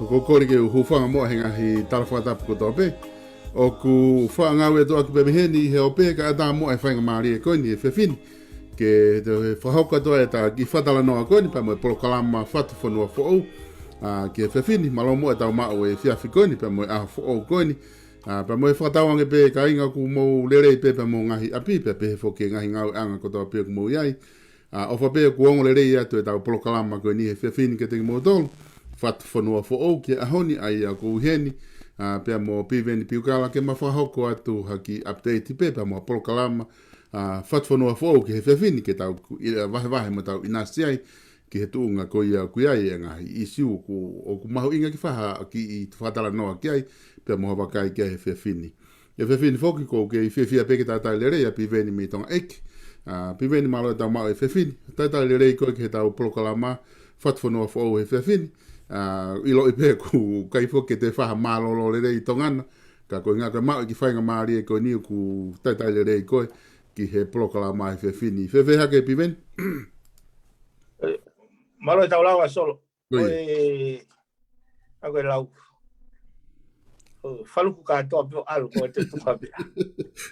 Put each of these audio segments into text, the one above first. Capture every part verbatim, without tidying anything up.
Ko e kole ke u hūfanga muʻa he ngaahi tala fakatapu kotoa pē ʻoku faʻa ngāueʻaki pē mei heni ʻi he ope kae ʻatā muʻa e faingamālie ko eni he efiafi ni ke te fakahoko atu ai ʻeta kiʻi fakatalanoa ko eni pea mo e polokalama Fatu Fonua Foʻou. ʻA, ki he efiafi ni, mālō muʻa ʻetau maʻu e efiafi ko eni pea mo e ʻaho foʻou ko eni. ʻA, pea mo e fakatauange pē kāinga ʻoku mou lelei pē pea mo e ngaahi ʻapi pea pehē foki e ngaahi ngāueʻanga kotoa pē ʻoku mou ʻi ai. ʻA, ʻofa pē ʻoku ongo lelei atu ʻetau polokalama ko eni he efiafi ni kiate kimoutolu. Fatu Fonua Foʻou ki he ʻaho ni ʻa ia ʻoku ʻi heni. ʻA, pea mo Piveni Piukala ke ma fakahoko atu ha kiʻi update pē pea mo e polokalama, ʻa, Fatu Fonua Foʻou ki he efiafi ni ke tau ku-, ʻi-, vahevahe mo tau ʻinasi ai ki he tuʻunga ko ia ʻoku ʻi ai e ngaahi ʻīsiu ʻoku, ʻoku mahuʻinga ke fai ha kiʻi fakatalanoa ki ai, pea mo ha vakai ki ai he efiafi ni. He efiafi ni foki ʻoku ou kei fiefia pē ke talitali lelei ʻa Piveni mei Tonga ʻEiki. ʻA, Piveni mālō ʻetau maʻu e efiafi ni. Talitali lelei koe ki heʻetau polokalama Fatu Fonua Foʻou he efiafi ni. ʻA, ʻiloʻi pē ʻoku ʻikai foki ke te fai ha mālōlō lelei ʻi Tonga na. Ka ko e ʻuhinga ko e maʻu e kiʻi faingamālie ko eni ʻoku talitali lelei koe ki he polokalama he efiafi ni. Fēfē hake Piveni? Mālō ʻetau lava Solo. Ko ia. ʻOku ʻi ai e lau. ʻO, faluku kātoa pē ʻo ʻalu ko e te tuka pē.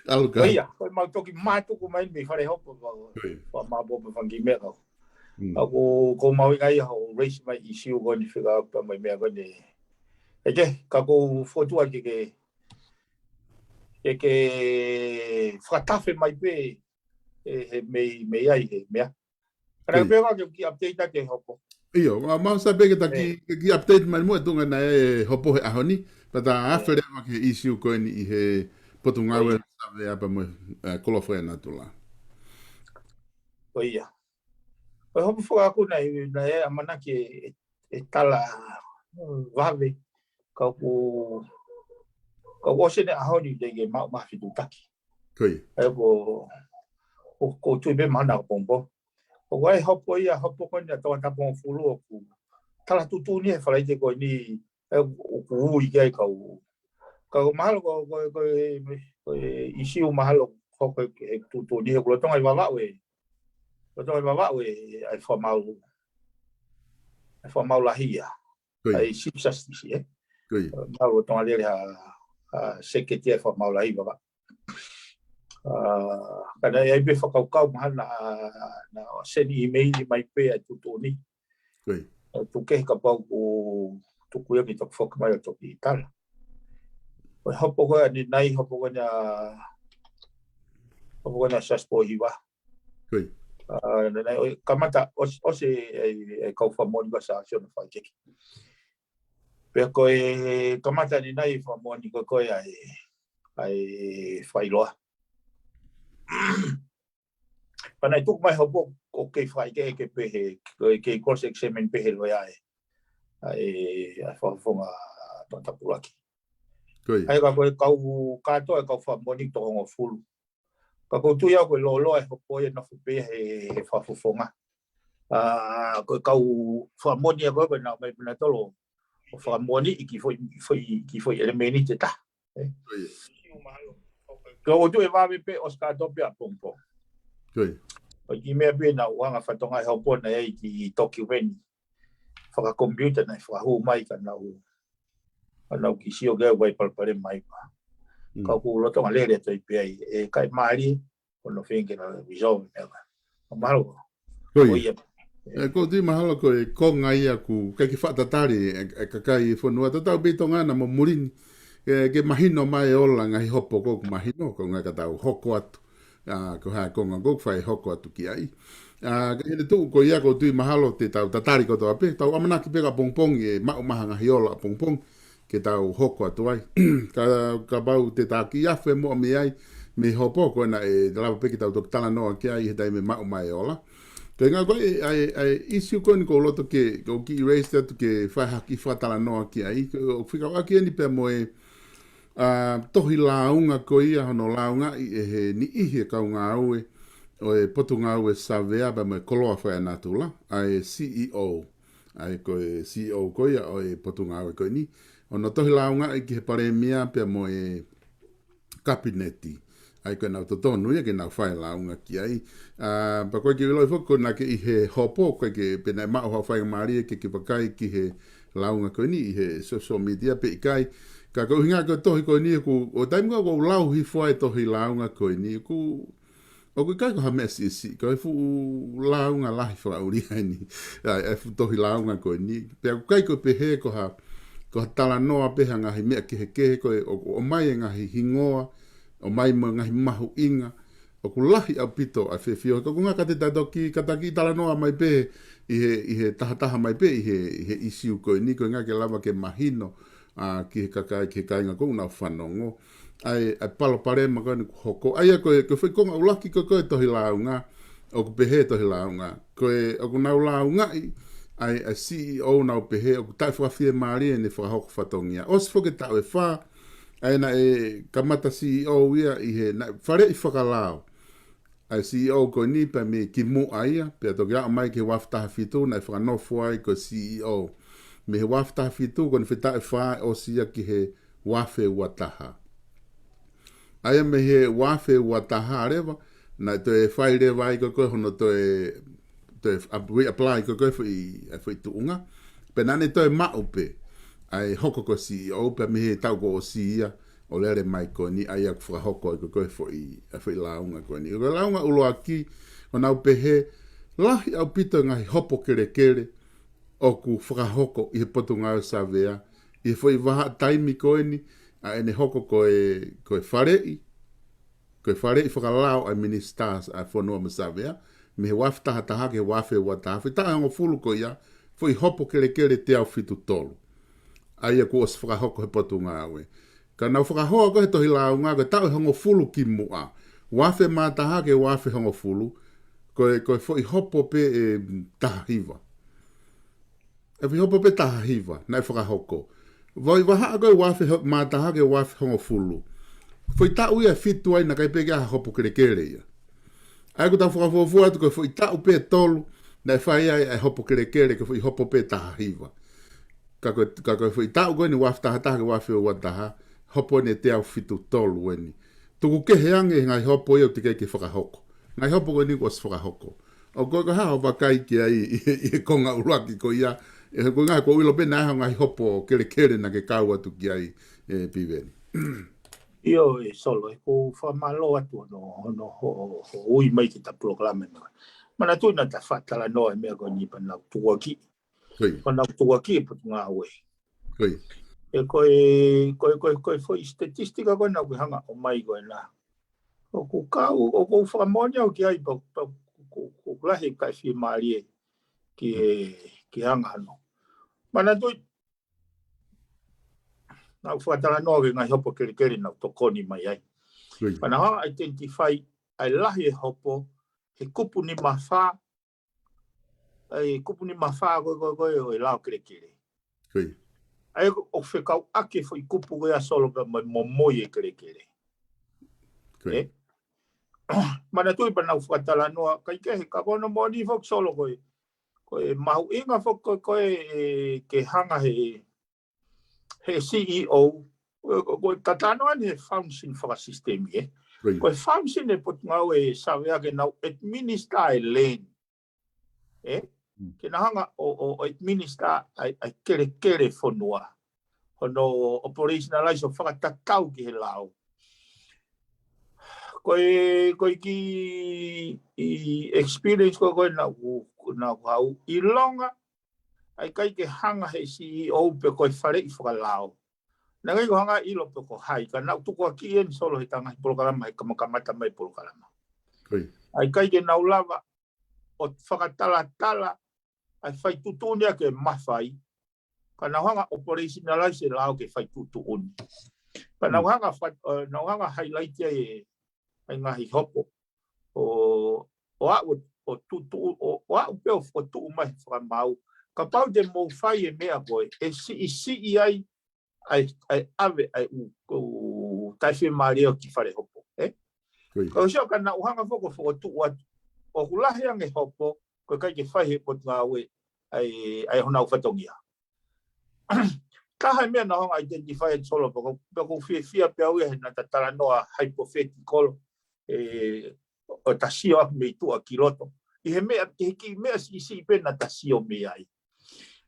ʻAlu ka. Ko ia, ko e mau toki mātuku mai mei fale hopo, ko, ko e mau popo fanga kiʻi meʻa kau. Mm. ʻOku, ʻoku mahuʻinga ia hoʻo raise mai ʻīsiu ko eni fika pea mo e meʻa ko eni. ʻE ke, ka ʻoku ou fokotuʻu ke ke, ke ke fakatafe mai pē, ʻe, he mei, mei ai he meʻa. Ka naʻe pē ʻoku ke kiʻi update atu ki he hopo. ʻIo, ma, mau sa pē ke ta kiʻi, kiʻi update mai muʻa tuʻunga naʻe hopo he ʻaho ni, pea ta afe leva ki he ʻīsiu ko eni ʻi he Potungāue Savea pea mo e, ʻe, Koloa Fakaenatula. Ko ia. Ko e hopo fakaʻaku naʻe, naʻe ʻamanaki ʻe, ʻe tala, mm, vave, ka ʻoku, ka ʻoku ʻosi eni ʻaho ni teʻeki ke maʻu mai ha fetuʻutaki. Ko ia. ʻE ko, ko, ʻoku ou tui pē mahalo naʻa ka pongipongi. ʻOku ʻi ai e hopo ia, hopo ko eni ʻa Tongatapu hongofulu ʻoku tala tuʻutuʻuni he Falaite ko eni, ʻe ʻoku ui ki ai kau. Ka ʻoku mahalo ko, ko, ko, ko e ʻīsiu mahalo ko, ko e tuʻutuʻuni he ʻoku lolotonga ʻi Vavaʻu ē. Lolotonga ʻi Vavaʻu ē, ʻa e fakamaau, ʻa e fakamaau lahi ia. Ko ia. ʻA e Chief Justice, ē? Ko ia. Mahalo lolotonga lele ha, ha sēketi ʻa e fakamaau lahi ʻi Vavaʻu. ʻA, ka naʻe ʻi ai pē fakakaukau mahalo naʻa, naʻa send email mai pē ʻa e tuʻutuʻuni. Ko ia. ʻO tuku kehe kapau ʻoku tuku ia ke toki foki mai ʻo toki tala. Ko e hopo ko eni naʻe, hopo ko eni ʻa, hopo ko eni ʻa Siaosi Pōhiva. Ko ia. ʻA, naʻe, naʻe, ʻo, kamata ʻosi, ʻosi e, e, e kau fakamoʻoni ko Siaosi ʻo na fai keki. Pea ko e kamata eni naʻe fakamoʻoni ko, ko ia ʻa e, ʻa e fakailoa. Pea naʻe tuku mai hopo ʻoku kei fakaʻekeʻeke pē he, ʻoku kei cross examine pē he loea ē. ʻA e, ʻa e fakafofonga Tongatapu ʻuluaki. Ko ia. ʻA ia ka ko e kau kātoa e kau fakamoʻoni toko hongofulu. Ka ʻoku ou tui au ko e lōloa e hopo ia ʻe nofo pē ia he, he fakafofonga. ʻA, ko e kau fakamoʻoni ia ko ē ko ē naʻa nau ō mai pē nautolu ʻo fakamoʻoniʻi e kiʻi foʻi, foʻi, kiʻi foʻi ʻelemēniti ʻe taha. Ē? Ko ia. Ka ʻoku ou tui ʻe vave pē ʻosi kātoa pē ʻapongipongi. Ko ia. ʻOku ʻi ai e kiʻi meʻa pē naʻa ku hanga ʻo fakatokangaʻi hopo naʻe ʻi ai e kiʻi tokiumeni fakakomipiuta naʻe fakahū mai ka naʻa ku, ka naʻa ku kiʻi sio ki ai ʻoku ʻi ai e palopalema ia. Mm. Ka ʻoku lolotonga lele atu ai pē ia, ʻe, kae mālie, ʻo nofo ange ke na resolve e meʻa ko ē. Mahalo. Ko ia. Ko ia. ʻE, ʻoku ou tui mahalo ko e konga ia ʻoku ʻikai ke faʻa tatali e, e kakai e fonua, tatau pē ʻi Tonga na mo muli ni. ʻE, ke mahino mai e ola ngaahi hopo ko ē ʻoku mahino, ko e ʻuhinga ka tau hoko atu. ʻA, ko e hā e konga ʻoku fai hoko atu ki ai. ʻA, ka ʻi heʻene tuʻu ko ia ʻoku ou tui mahalo te tau tatali kotoa pē, tau ʻamanaki pē ka pongipongi ʻe maʻu mai ha ngaahi ola ʻapongipongi ke tau hoko atu ai. Ka, kapau te ta kiʻi afe muʻa mei ai, mei he hopo ko ena ʻe lava pē ke tau toki talanoa ki ai he taimi ʻe maʻu mai e ola. Ko e ʻuhinga ko ē, ʻa e, ʻa e issue ko eni ʻoku ou loto ke, ʻoku ou kiʻi raise atu ke fai ha kiʻi fakatalanoa ki ai. ʻOku fekauʻaki eni pea mo e, ʻa, tohi lāunga ko ia hono lāungaʻi ʻe he niʻihi e kau ngāue ʻo e Potungāue Savea pea mo e Koloa Fakaenatula, ʻa e C E O. ʻA e ko e C E O ko ia ʻo e Potungāue ko eni. Hono tohi lāungaʻi ki he Palēmia pea mo e Kapineti. ʻA ia ko ʻenau totonu ia ke nau fai lāunga ki ai. ʻA, pea ko e kiʻi ʻiloʻi foki ko ena ke ʻi he hopo, ko e ke pē naʻe maʻu ha faingamālie ke ke vakai ki he, lāunga ko eni ʻi he social media pe ʻikai. Ka ko e ʻuhinga ko e tohi ko eni ʻoku, ʻo taimi ko ē ʻoku ou lau hifo ai e tohi lāunga ko eni, ʻoku, ʻoku ʻikai ko ha meʻa siʻisiʻi, ko e fuʻu lāunga lahi fakaʻulia eni. ʻA e, e fuʻu tohi lāunga ko eni. Pea ʻoku ʻikai ko e pehē ko ha, ko ha talanoa pē ha ngaahi meʻa kehekehe ko ē, ʻo, ʻo ʻomai e ngaahi hingoa, ʻomai mo e ngaahi mahuʻinga, ʻoku lahi ʻaupito ʻa e fefio. Ko e ʻuhinga ka te ta toki, ka ta kiʻi talanoa mai pē ʻi he, ʻi he tahataha mai pē ʻi he, ʻi he ʻīsiu ko eni, ko e ʻuhinga ke lava ke mahino, ʻa, ki he kakai, ki he kāinga ʻoku nau fanongo. ʻA e, ʻa e palopalema ko eni ʻoku hoko. ʻA ia ko e, ko e foʻi konga ʻuluaki ko ē ko e tohi lāunga, ʻoku pehē tohi lāunga. Ko e, ʻoku nau lāungaʻi, ʻa e, ʻa e C E O nau pehē, ʻoku taʻefakafiemālie ʻene fakahoko fatongia. ʻOsi foki e taʻu ʻe fā, ʻa ia naʻe kamata C E O ia ʻi he, naʻe faleʻi fakalao ʻa e C E O ko eni pea mei kimuʻa ia, pea toki aʻu mai ki he ua afe taha fitu, naʻe fakanofo ai ko e C E O. Mei he ua afe taha fitu, ko eni fetaʻe fā ʻosi ia ki he ua afe ua taha. ʻA ia mei he ua afe ua taha leva, naʻe toe fai leva ai ko ē ko e hono toe, toe ap-, reapply ko ē ko e foʻi, e foʻi tuʻunga. Pea naʻa ne toe maʻu pē ʻa e hoko ko e C E O, pea mei he taʻu kuo ʻosi ia, ʻo lele mai ko eni, ʻa ia ʻoku fakahoko ai ko ē ko e foʻi, e foʻi lāunga ko eni. Ko e lāunga ʻuluaki, ʻoku nau pehē, lahi ʻaupito e ngaahi hopo kelekele ʻoku fakahoko ʻi he Potungāue Savea, ʻi he foʻi vahaʻa taimi ko eni, ʻa ʻene hoko ko e, ko e faleʻi, ko e faleʻi fakalao ʻa e minisitā ʻa e fonua mo Savea, mei he ua afe taha taha ki he ua afe ua taha, foʻi taʻu ʻe hongofulu ko ia, foʻi hopo kelekele teau fitu tolu. ʻA ia kuo ʻosi fakahoko he Potungāue. Ka nau fakahoa ko ē he tohi lāunga, ko e taʻu ʻe hongofulu kimuʻa, ua afe mā taha ki he ua afe hongofulu, ko e, ko e foʻi hopo pē ʻe taha hiva. E foʻi hopo pē taha hiva, naʻe fakahoko. Foʻi vahaʻa ko ē ua afe ho-, mā taha ki he ua afe hongofulu. Foʻi taʻu ia ʻe fitu ai naʻe ʻikai pē ke ʻi ai ha hopo kelekele ia. ʻA ia ʻoku tau fakafuofua atu ko e foʻi taʻu pē ʻe tolu, naʻe fai ai e hopo kelekele, ko e foʻi hopo pē taha hiva. Ka ko e, ka ko e foʻi taʻu ko eni ua afe taha taha ki he ua afe ua taha, hopo eni ʻe teau fitu tolu eni. Tuku kehe ange he ngaahi hopo ia ʻoku teʻeki ai ke fakahoko. Ngaahi hopo ko eni kuo ʻosi fakahoko. ʻOku ʻikai ko ha vakai ki ai ʻi he, ʻi he konga ʻuluaki ko ia, ʻe, ko e ngaahi ʻoku ou ʻilo pē naʻe ʻi ai ha ngaahi hopo kelekele naʻa ke kau atu ki ai, ʻe, Piveni. ʻIo, ʻe Solo, ʻoku ou fakamālō atu hono, hono, ho, ho ui mai ki heʻeta polokalama eni. Manatuʻi naʻa ta faʻa talanoa e meʻa ko eni pea nau tukuakiʻi. Ko ia. Pea nau tukuakiʻi e Potungāue. Ko ia. ʻE ko e, ko e, ko e, ko e foʻi statistika ko ē naʻa ke hanga ʻo ʻomai ko ena. ʻOku kau, ʻoku ou fakamoʻoni au ki ai pea, pea, ʻoku, ʻoku lahi e taʻefiemālie ki he, ki he anga hano. Manatuʻi, naʻa ku fakatalanoa ki he ngaahi hopo kelekele naʻa ku tokoni mai ai. Ko ia. Pea naʻa ku hanga ʻo identify ʻa e lahi e hopo, he kupu nima fā, ʻa e kupu nima fā ko ē, ko ē, ko ē ʻo e lao kelekele. Ko ia. ʻA ia ʻoku fekauʻaki e foʻi kupu ko ia Solo pea mo e momoi e kelekele. Ko ia. ʻE? Manatuʻi pea naʻa ku fakatalanoa, kae kehe ka ko hono moʻoni foki Solo ko e, ko e mahuʻinga foki ko ē, ko ē, ʻe, ke hanga he, he C E O, ko, ko, ko e tatano ʻeni he function fakasisitemi, ʻe. Ko ia. Ko e function e Potungāue Savea ke nau administer e land, ʻe. Mm. Ke nau hanga ʻo, ʻo, ʻo administer ʻa e, ʻa e kelekele fonua. Hono operationalize ʻo fakatatau ki he lao. Ko e, ko e kiʻi experience ko ē, ko ē naʻa ku, naʻa ku haʻu ʻilonga, ʻa e ʻikai ke hanga he C E O pe ko e faleʻi fakalao. Naʻe ʻikai ke u hanga ʻo ʻilo pe ko hai, ka naʻa ku tukuakiʻi eni Solo heʻeta ngaahi polokalama, he kamakamata mai polokalama. Ko ia. ʻA e ʻikai ke nau lava ʻo fakatalatala ʻa e fai tuʻutuʻuni ʻa e ke mafai, ka nau hanga ʻo operationalize e lao ke fai tuʻutuʻuni. Ka nau Mm. hanga fa-, ʻe, nau hanga highlight ai e, ʻa e ngaahi hopo. ʻO, ʻo aʻu, ʻo tuʻu, tuʻu, ʻo, ʻo aʻu pē ʻo, ʻo tuʻu mai he fakamaau. Kapau te mou fai e meʻa ko ē, ʻe siʻisiʻi ai, ʻa e, ʻa e ʻave, ʻa e ʻū, ʻū taʻefiemālie ʻo e kiʻi fale hopo, ʻe? Ko ia. Ka ʻosi ia ka naʻa ku hanga foki ʻo fokotuʻu atu. ʻOku lahi ange hopo, ko e ʻikai ke fai he Potungāue, ʻa e, ʻa e honau fatongia. Taha e meʻa naʻa ku hanga ʻo identify atu Solo, pea ʻoku, pea ʻoku ou fiefia pē au ia he naʻa ta talanoa hypothetical, ʻe, ʻo ta sio ʻaki mei tuʻa ki loto. ʻI he meʻa, ʻi he kiʻi meʻa siʻisiʻi pē naʻa ta sio mei ai.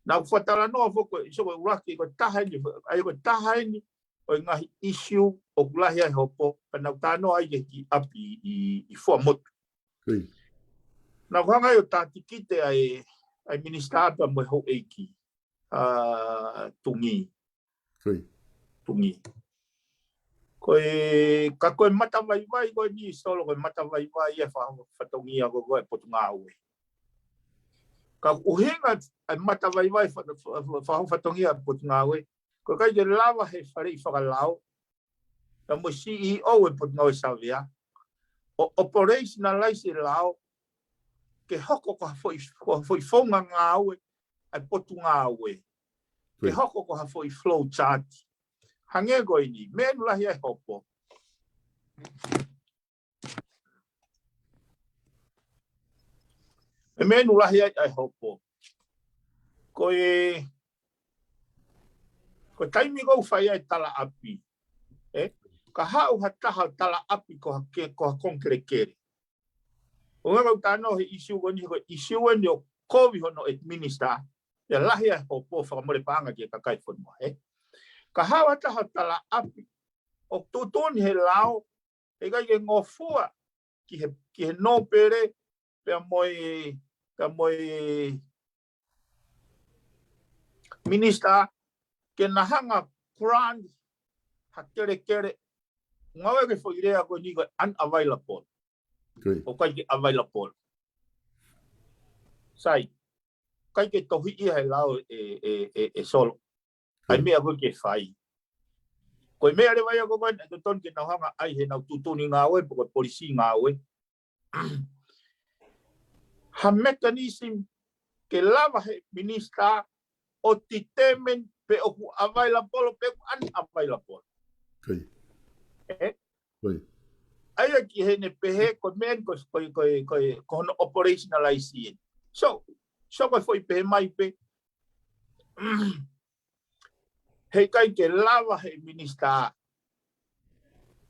Naʻa ku fakatalanoa foki, ʻi he ʻuluaki ko e taha eni, ʻa ia ko e taha eni ʻo e ngaahi issue ʻoku lahi ai e hopo, pea naʻa ku talanoa ai ki he ʻapi ʻi, ʻi Fuaʻamotu. Naʻa ku hanga ai ʻo tātikite ʻa e, ʻa e minisitā pea mo e houʻeiki, ʻa Tungī. Tungī. Ko e, ka ko e matavaivai ko eni Solo, ko e matavaivai e fa-, fatongia ko, ko e Potungāue. Ka ʻuhinga e matavaivai fa-, fa-, fa-, fatongia Potungāue, ko e ʻikai ke lava he faleʻi fakalao, pea mo e C E O e Potungāue Savea, ʻo operationalize e lao, ke hoko ko ha foʻi, ko ha foʻi founga ngāue ʻa e Potungāue. Ke hoko ko ha foʻi flow chart. Hangē ko eni, meʻa eni ʻoku lahi ai e hopo. E meʻa eni ʻoku lahi ai e hopo. Ko e, ko e taimi ʻoku fai ai e talaʻapi. ʻE? Ka haʻu ha taha talaʻapi ko ha ke, ko ha konga kelekele. ʻO ngā kau tano he issue ko eni, ko e issue eni ʻoku kovi hono administer, ʻe lahi ai e hopo fakamole paʻanga ki he kakai e fonua, ʻe. Ka haʻu ha taha talaʻapi, ʻoku tuʻutuʻuni he lao, ʻe ʻikai ke ngofua ki he, ki he nōpele, pea mo e, pea mo e minisitā, ke na hanga grant ha kelekele, ngāue ki he foʻi lea ko eni ko e unavailable. ʻOku ʻikai ke available. Sai, ʻikai ke tohiʻi ia he lao ʻe, ʻe, ʻe, ʻe Solo. ʻA e meʻa ko ē ke fai. Ko e meʻa leva ia ko ē, ʻe totonu ke nau hanga ai he nau tuʻutuʻuni ngāue, pe ko e polisi ngāue. Ha mechanism ke lava he minisitā ʻo determine pe ʻoku available pe ʻoku unavailable. ʻE? ʻA ia ki heʻene pehē, ko e meʻa eni ko, ko, ko, ko, ko hono operationalize eni. So, so ko e foʻi pehē mai pē, he ʻikai ke lava he minisitā,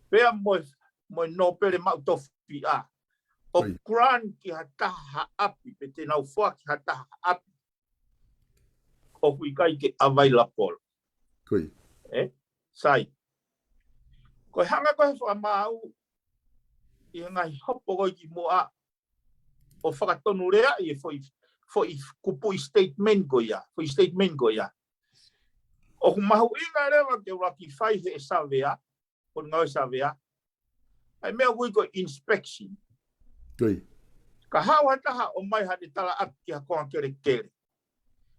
pea mo e, mo e nōpele maʻu tofiʻa, ʻo grant ki ha taha ha ʻapi, pe te nau foaki ha taha ha ʻapi, ʻoku ʻikai ke available. ʻE? Sai. Ko e hanga ko ē he fakamaau ʻi he ngaahi hopo ko ē kimuʻa, ʻo fakatonuleaʻi e foʻi, foʻi kupuʻi statement ko ia, foʻi statement ko ia. ʻOku mahuʻinga leva ke ʻuluaki fai he Savea, Potungāue Savea, ʻa e meʻa ʻoku ui ko e inspection. Ka haʻu ha taha ʻo ʻomai haʻane talaʻapi ki ha konga kelekele.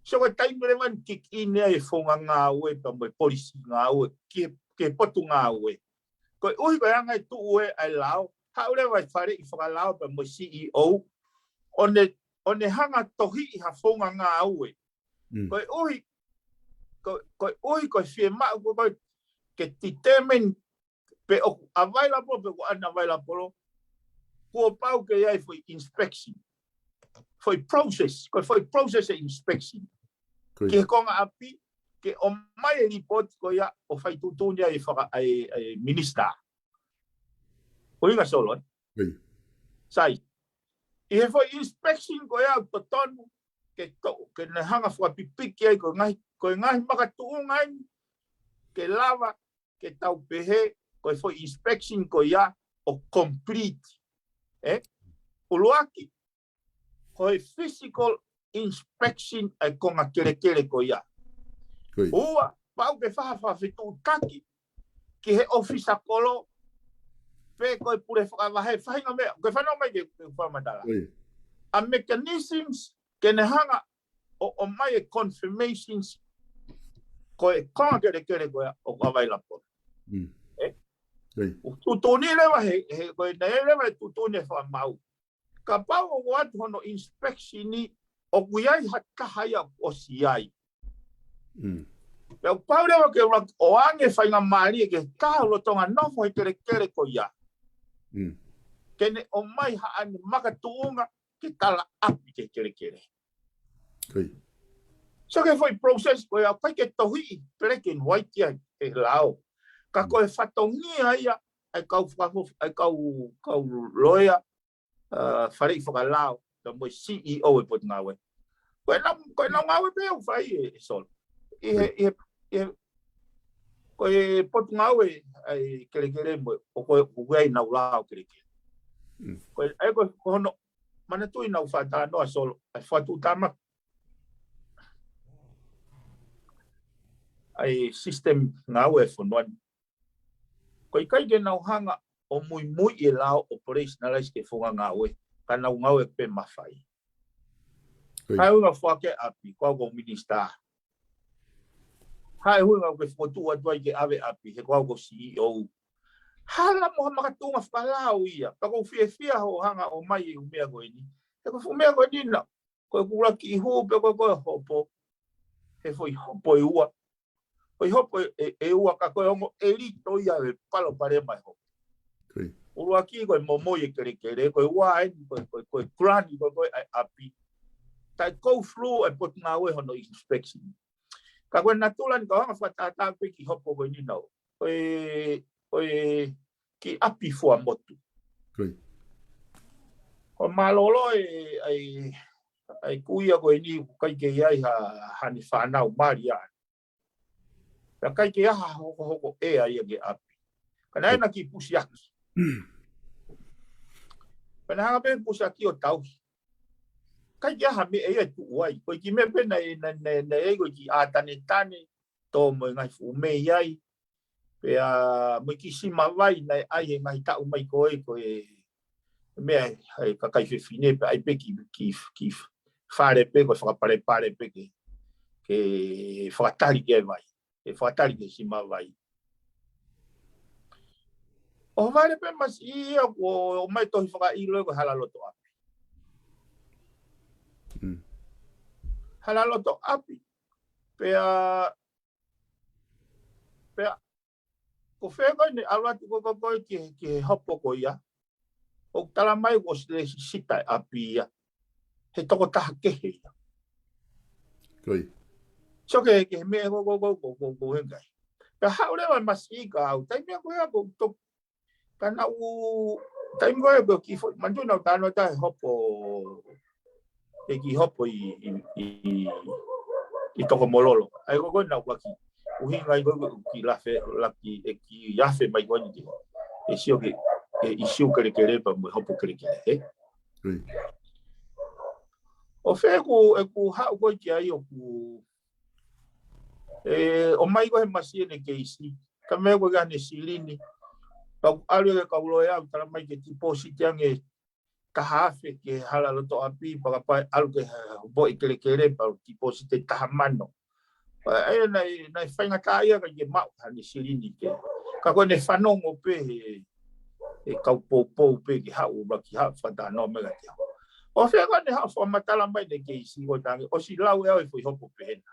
So ko e taimi leva eni kick in ai e founga ngāue pea mo e polisi ngāue ki he, ki he Potungāue. Koeʻuhi ko e anga e tuʻu ē ʻa e lao, haʻu leva e faleʻi fakalao pea mo e C E O, ʻo ne, ʻo ne hanga tohiʻi ha founga ngāue. Koeʻuhi, ko, koeʻuhi ko e fiemaʻu ko ē ke determine pe ʻoku available pe ʻoku unavailable, kuo pau ke ʻi ai foʻi inspection. Foʻi process, ko e foʻi process e inspection. Ki he konga ʻapi, ke ʻomai e lipoti ko ia ʻo fai tuʻutuʻuni ai e faka-, ʻa e, ʻa e minisitā. ʻUhinga Solo, ʻe? Sai. ʻI he foʻi inspection ko ia ʻoku totonu ke toʻo, ke ne hanga fakapipiki ai ko e ngaahi, ko e ngaahi makatuʻunga eni ke lava ke tau pehē ko e foʻi inspection ko ia ʻoku complete. ʻE? ʻUluaki, ko e physical inspection ʻa e konga kelekele ko ia. Ua, pau ke fai ha fakafetuʻutaki ki he ʻōfisa kolo, pe ko e pule fakavahe, faʻahinga meʻa, ko e fanongo mai ke, ke fakamatala. ʻA e mechanisms ke ne hanga ʻo, ʻomai e confirmations ko e konga kelekele ko ia ʻoku available. ʻE? ʻOku tuʻutuʻuni leva he, he, ko e naʻe leva e tuʻutuʻuni e fakamaau. Kapau ʻoku ʻoatu hono inspection ni ʻoku ʻi ai ha taha ia ʻoku ʻosi ai. Pea ʻoku pau leva ke ʻuluaki ʻoange faingamālie ki he taha lolotonga nofo he kelekele ko ia. Ke ne ʻomai haʻane makatuʻunga ke talaʻapi ki he kelekele. So ko e foʻi process ko ia ʻoku ʻikai ke tohiʻi black and white ia he lao. Ka ko e fatongia ia ʻa e kau fakafo-, ʻa e kau, kau loea, ʻa, faleʻi fakalao, pea mo e C E O e Potungāue. Ko e nau, ko e nau ngāue pē ʻoku fai ʻe, ʻe Solo. ʻI he, ʻi he, ʻi he, ko e potungāue ʻa e kelekele mo, ʻoku, ʻoku ʻi ai ʻenau lao kelekele. Ko e, ʻa e ko, ko hono, manatuʻi naʻa ku fakatalanoa Solo, ʻa e fakatuʻutāmaki ʻa e system ngāue ʻa e fonua ni. ʻOku ʻikai ke nau hanga ʻo muimui ʻi he lao ʻo operationalize ki he founga ngāue, ka nau ngāue pē mafai. Haʻu ʻo foaki ʻapi, ko au ko minisitā. Haʻu ʻo ke fokotuʻu atu ai ke ʻave ʻapi, he ko au ko C E O. Hala mo ha makatuʻunga fakalao ia, pea ʻoku ou fiefia hoʻo hanga ʻo ʻomai e ʻū meʻa ko eni. He ko e fuʻu meʻa ko eni naʻa, ko e kula ki hū pe ko e ko e hopo. He foʻi hopo ʻe ua. Foʻi hopo ʻe, ʻe, ʻe ua ka ko e ongo ʻelito ia ʻe palopalema e hopo. ʻUluaki ko e momoi e kelekele, ko e ua eni, ko e, ko e, ko e grant, ko e, ko e ʻa e ʻapi. Taʻe go through e potungāue hono inspection. Ka ko e natula ni ka hanga fakatātā pē ki hopo ko eni naʻa. Ko e, ko e kiʻi ʻapi fua motu. Ko e mālōlō e, ʻa e, ʻa e kuia ko eni ʻoku ʻikai ke ʻi ai ha, haʻane fānau mali ʻa. Pea ʻikai ke ʻi ai ha hokohoko ʻea ia ki he ʻapi. Ka naʻe ʻi ai ʻena kiʻi pusiaki. Pea naʻe hanga pē pusiaki ʻo tauhi. ʻIkai ke ʻi ai ha meʻa ia ʻe tuʻu ai. Ko e kiʻi meʻa pē naʻe, naʻe, naʻe, naʻe ʻi ai ko e kiʻi ʻātanetane, tō mo e ngaahi fuʻu mei ai. Pea mo e kiʻi sima vai naʻe ʻai he ngaahi taʻu mai ko ē, ko e meʻa ʻa e kakai fefine pea ʻai pē kiʻi, kiʻi, kiʻi fale pē, ko e fakapalepale pē ke, ke fakatali ki ai e vai. Ke fakatali ki he sima vai. ʻO fale pē masiʻi ia ʻoku ʻomai tohi fakaʻilo ko e hala loto ʻapi. Hala loto ʻapi. Pea, pea, ko fē ko ē naʻe ʻalu atu ko, ko, ko ē ki he, ki he hopo ko ia. ʻOku tala mai ʻoku ʻosi lesisita e ʻapi ia. He tokotaha kehe ia. Sio ki he, ki he meʻa ko, ko, ko, ko, ko, ko e ngaahi. Pea haʻu leva e masiʻi ka au. Taimi ko ia ʻoku toki Ka naʻa ku, taimi ko ē ko e kiʻi foʻi, manatuʻi naʻa ku talanoa atu he hopo, he kiʻi hopo ʻi, ʻi, ʻi, ʻi Tokomololo. ʻA ia ko ē naʻa ku ʻaki, ʻuhinga ia ko ē kiʻi lafe, laki, ʻe kiʻi afe mai ko eni ki he, ʻe sio ki he, ʻe ʻisiū kelekele pea mo e hopo kelekele, hē? ʻO fē ʻeku, ʻeku haʻu ko ē ki ai ʻoku, ʻe, ʻomai ko ē he masiʻi ʻene keisi. Ka meʻa ko ē ʻene silini. Pea ʻoku ʻalu e kau loea ʻo tala mai ke tipōsiti ange taha afe ki he hala loto ʻapi, pea kapau ʻe ʻalu ke ha, hopo ʻi kelekele, pea tipōsiti taha mano. Pea ʻe, naʻe, naʻe faingataʻaʻia ka ke maʻu haʻane silini ke. Ka ko ʻene fanongo pē he, he kau poupou pē ke haʻu, ʻuluaki haʻu fakatalanoa mai ka ke haʻu. ʻO fē ko ʻene haʻu fakamatala mai ʻene keisi ko e tangi, ʻosi lau ʻe au e foʻi hopo pehē na.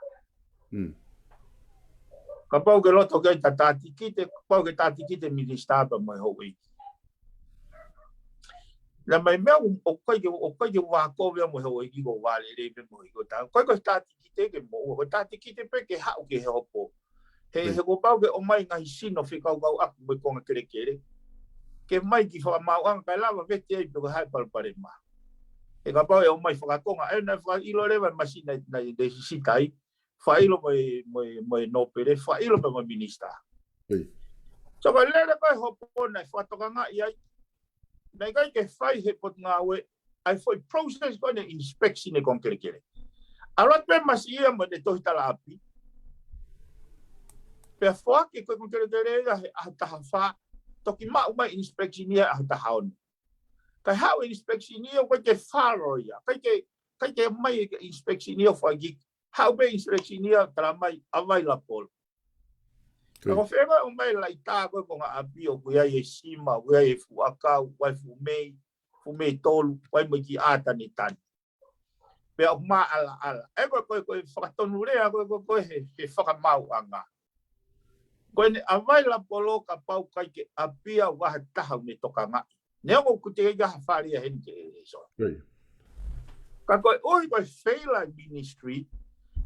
Kapau ke loto ke ʻi ai ha tātikite, kapau ke tātikite minisitā pea mo e houʻeiki. Naʻe ʻomai meʻa ʻoku ʻikai ke, ʻoku ʻikai ke u ako pea mo e houʻeiki ko e vālele pea mo e ko e tangi. ʻIkai ko e tātikite ke mo, ko e tātikite pē ke haʻu ki he hopo. He, he kuo pau ke ʻomai ngaahi sino fekauʻaki mo e konga kelekele. Ke ʻomai ki he fakamaauʻanga kae lava vete ai pe ko e hā e palopalema. He kapau ʻe ʻomai fakakonga, ʻe naʻe fakaʻilo leva e masiʻi naʻe, naʻe lesisita ai. Fakaʻilo mo e, mo e, mo e nōpele, fakaʻilo pē mo e minisitā. So ko e lele ko ē hopo naʻe fakatokangaʻi ai. Naʻe ʻikai ke fai he potungāue, ʻa e foʻi process ko ē ʻene inspection e konga kelekele. ʻAlu atu pē masiʻi ia mo ʻene tohi tala ʻapi. Pea foaki ko ē konga kelekele ia he ʻaho taha fā, toki maʻu mai inspection ia he ʻaho taha ono. Kae haʻu e inspection ia, ʻoku ʻikai ke follow ia. ʻIkai ke, ʻikai ke ʻomai e inspection ia ʻo foaki. Haʻu pē inspection ia tala mai available. Ka ko fē ko ē ʻomai laʻitā ko ē konga ʻapi ʻoku ʻi ai e sima, ʻoku ʻi ai e fuʻu ʻakau, ʻoku ʻi ai e fuʻu mei, fuʻu mei tolu, ʻoku ʻi ai mo e kiʻi ʻātanetane. Pea ʻoku maʻalaʻala. ʻE ko e, ko e, ko e fakatonulea, ko e, ko e, ko e he, he fakamaauʻanga. Ko ʻene available kapau ʻikai ke ʻapia ʻoku ʻi ai ha taha ʻoku ne tokangaʻi. Neongo ʻoku teʻeki ai ha fale ia heni ke so. Ka ko e ʻuhi ko e feila e ministry,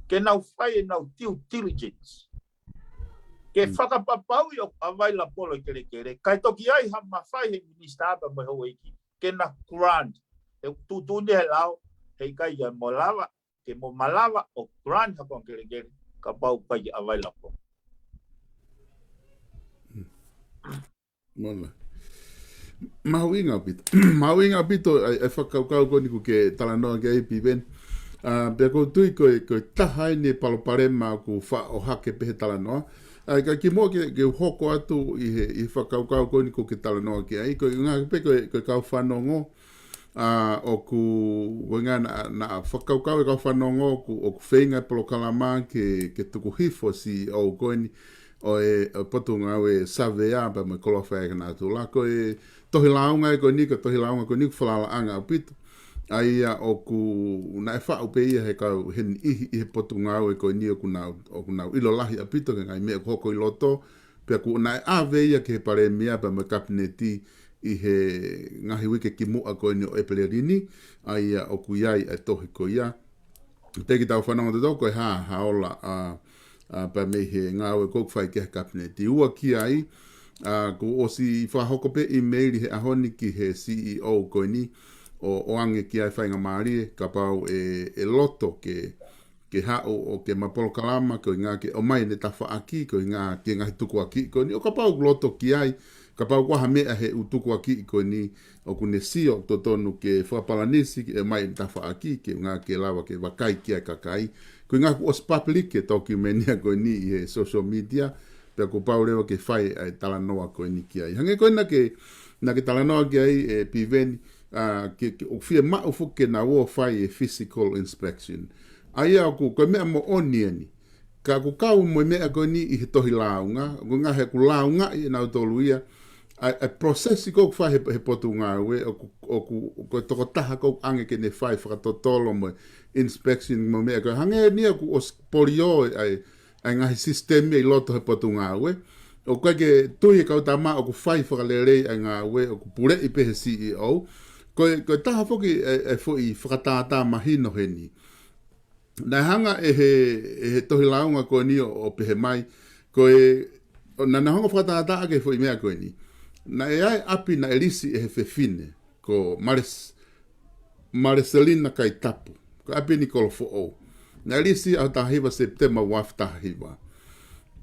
ke nau fai ʻenau due diligence. Ke fakapapauʻi ʻoku available e kelekele. Kae toki ʻi ai ha mafai he minisitā pea mo e houʻeiki. Ke na grant. ʻE tuʻutuʻuni he lao, heʻikai ia mo lava. ke mo malava ʻo grant ha konga kelekele, kapau ʻoku ʻikai ke ʻi ai ha lapo. Mona. Mahuʻinga ʻaupito. Mahuʻinga ʻaupito ʻa e, ʻa e fakakaukau ko eni ʻoku ke talanoa ki ai Piveni. ʻA, pea ʻoku ou tui ko e, ko e taha eni e palopalema ʻoku faʻo hake pē he talanoa. ʻA, ka kimuʻa ke, ke u hoko atu ʻi he, ʻi he fakakaukau ko eni ʻoku ke talanoa ki ai. Ko e ʻuhinga pē ko e, ko e kau fanongo. ʻA, ʻoku, ʻuhinga naʻa, naʻa fakakaukau e kau fanongo ʻoku, ʻoku feinga e polokalama ke, ke tuku hifo e C E O ko eni ʻo e, ʻo e Potungāue Savea pea mo e Koloa Fakaenatula. Ko e tohi lāunga ē ko eni, ko e tohi lāunga ko eni ʻoku falalaʻanga ʻaupito. ʻA ia ʻoku naʻe faʻu pē ia he kau he niʻihi ʻi he Potungāue ko eni ʻoku nau, ʻoku nau ʻilo lahi ʻaupito ki he ngaahi meʻa ʻoku hoko ʻi loto, pea ʻoku naʻe ʻave ia ki he Palēmia pea mo e Kapineti ʻi he ngaahi uike kimuʻa ko eni ʻo ʻEpeleli ni, ʻa ia ʻoku ʻi ai e tohi ko ia. Pea ke tau fanongo tautolu ko e hā, hā ola, ʻa, ʻa, pea mei he ngāue ʻoku fai ki he Kapineti. Ua ki ai, ʻa, kuo ʻosi fakahoko pē ʻimeili he ʻaho ni ki he C E O ko eni, ʻo, ʻoange ki ai faingamālie, kapau ʻe, ʻe loto ke, ke haʻu ʻo ke ma polokalama, ko e ʻuhinga ke ʻomai ʻene tafaʻaki, ko e ʻuhinga ki he ngaahi tukuakiʻi ko eni, ʻo kapau ʻoku loto ki ai, kapau ʻoku ʻi ai ha meʻa he ʻū tukuakiʻi ko eni, ʻoku ne sio ʻoku totonu ke fakapalanisi, ke ʻomai ʻene tafaʻaki, ko e ʻuhinga ke lava ke vakai ki ai e kakai. Ko e ʻuhinga kuo ʻosi public e tokiumeni ko eni ʻi he social media, pea kuo pau leva ke fai ʻa e talanoa ko eni ki ai. Hangē ko ē naʻa ke, naʻa ke talanoa ki ai ʻe Piveni, ʻa, ke, ke, ʻoku fiemaʻu foki ke nau ō ʻo fai e physical inspection. ʻA ia ʻoku, ko e meʻa moʻoni eni. Ka ʻoku kau mo e meʻa ko eni ʻi he tohi lāunga, ʻoku ʻuhinga he ʻoku lāungaʻi ʻe nautolu ia, ʻa, ʻa e process ko ē ʻoku fai he, he Potungāue, ʻoku, ʻoku, ko e tokotaha ko ē ʻoku ʻange ke ne fai fakatotolo mo e inspection mo e meʻa ko ē. Hangē eni ia ʻoku ʻosi polio ʻa e, ʻa e ngaahi sisitemi ʻi loto he Potungāue. ʻOku ʻikai ke tui e kau tama ʻoku fai fakalelei ʻa e ngāue, ʻoku puleʻi pē he C E O. Ko e, ko e taha foki e, e foʻi fakatātā mahino heni. Naʻe hanga ʻe he, ʻe he tohi lāunga ko eni ʻo, ʻo pehē mai, ko e, ʻo naʻa nau hanga ʻo fakatātā ʻaki e foʻi meʻa ko eni. Naʻe ʻi ai e ʻapi naʻe lisi ʻe he fefine, ko Mares-, Mareselina Kaitapu. Ko e ʻapi eni Kolofoʻou. Naʻe lisi ʻaho taha hiva Sepitema ua afe taha hiva.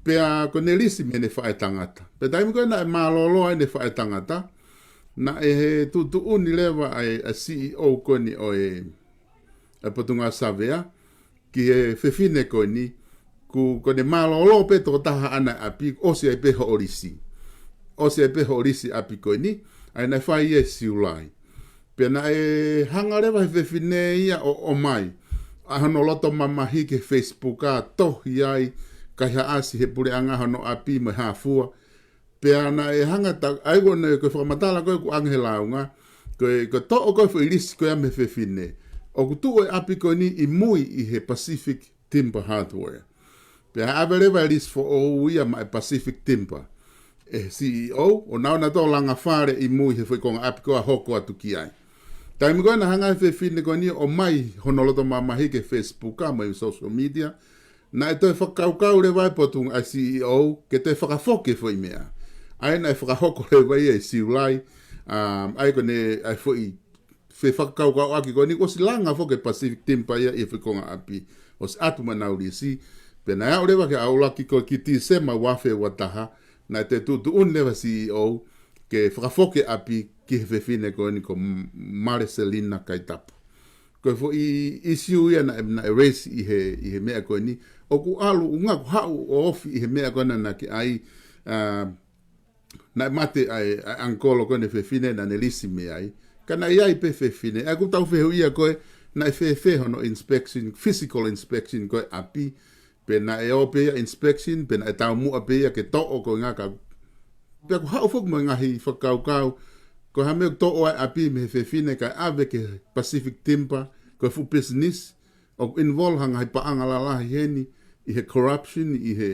Pea ko ʻene lisi mei heʻene faʻētangata. Pea taimi ko ē naʻe mālōlō ai ʻene faʻētangata, naʻe tuʻutuʻuni leva ʻa e, ʻa e C E O ko eni ʻo e, ʻa e Potungāue Savea, ki he fefine ko eni, ʻoku, ko ʻene mālōlō pē tokotaha ʻaʻana e ʻapi, ʻosi ai pē hoʻo lisi. ʻOsi ai pē hoʻo lisi ʻapi ko eni, ʻa ia naʻe fai ia ʻi Siulai. Pea naʻe hanga leva he fefine ia ʻo, ʻomai ʻa hono loto mamahi ki he Facebook ʻo tohi ai, kaihaʻasi he puleʻanga hono ʻapi mo e hā fua. Pea naʻe hanga ta-, ʻa ia ko ʻene, ko e fakamatala ko ē ʻoku ʻange he lāunga, ko e, ko e toʻo ko ē foʻi lisi ko ia mei he fefine, ʻoku tuʻu e ʻapi ko eni ʻi mui ʻi he Pacific Timber Hardware. Pea ʻave leva e lisi foʻou ia maʻa e Pacific Timber ʻe he C E O, ʻo nau naʻa nau langa fale ʻi mui he foʻi konga ʻapi ko ē ʻo hoko atu ki ai. Taimi ko ē naʻe hanga he fefine ko eni ʻo ʻomai hono loto mamahi ki he Facebook mo e social media, naʻe toe fakakaukau leva e Potungāue C E O ke toe fakafoki e foʻi meʻa. ʻA ia naʻe fakahoko leva ia ʻi Siulai, um, ʻa ia ko ʻene, ʻa e foʻi fefakakaukauʻaki ko eni, ʻosi langa foki e Pacific Timber ia ʻi he foʻi konga ʻapi, ʻosi ʻatu maʻa ʻenau lisi. Pea naʻe aʻu leva ki he ʻaho ʻuluaki ko ē ki Tīsema ua afe ua taha, naʻe toe tuʻutuʻuni leva C E O ke fakafoki e ʻapi ki he fefine ko eni ko M-, Mareselina Kaitapu. Ko e foʻi issue ia naʻe, naʻe raise ʻi he, ʻi he meʻa ko eni. ʻOku ʻalu, ʻuhinga ʻoku haʻu ʻo ofi ʻi he meʻa ko ena naʻa ke ʻai, ʻa, naʻe mate ʻa e, ʻa e ʻangikolo ko eni e fefine naʻa ne lisi mei ai. Ka naʻe ʻi ai pē fefine. ʻA ia ʻoku tau fehuʻia ko ē, naʻe fēfē hono inspection, physical inspection ko ē ʻapi. Pe naʻe ō pē ia inspection, pe naʻe taumuʻa pē ia ke toʻo ko e ʻuhinga ka. Pea ʻoku haʻu foki mo e ngaahi fakakaukau, ko e hā e meʻa ʻoku toʻo ai e ʻapi mei he fefine kae ʻave ki he Pacific Timber, ko e fuʻu business, ʻoku involve ha ngaahi paʻanga lalahi heni, ʻi he corruption, ʻi he,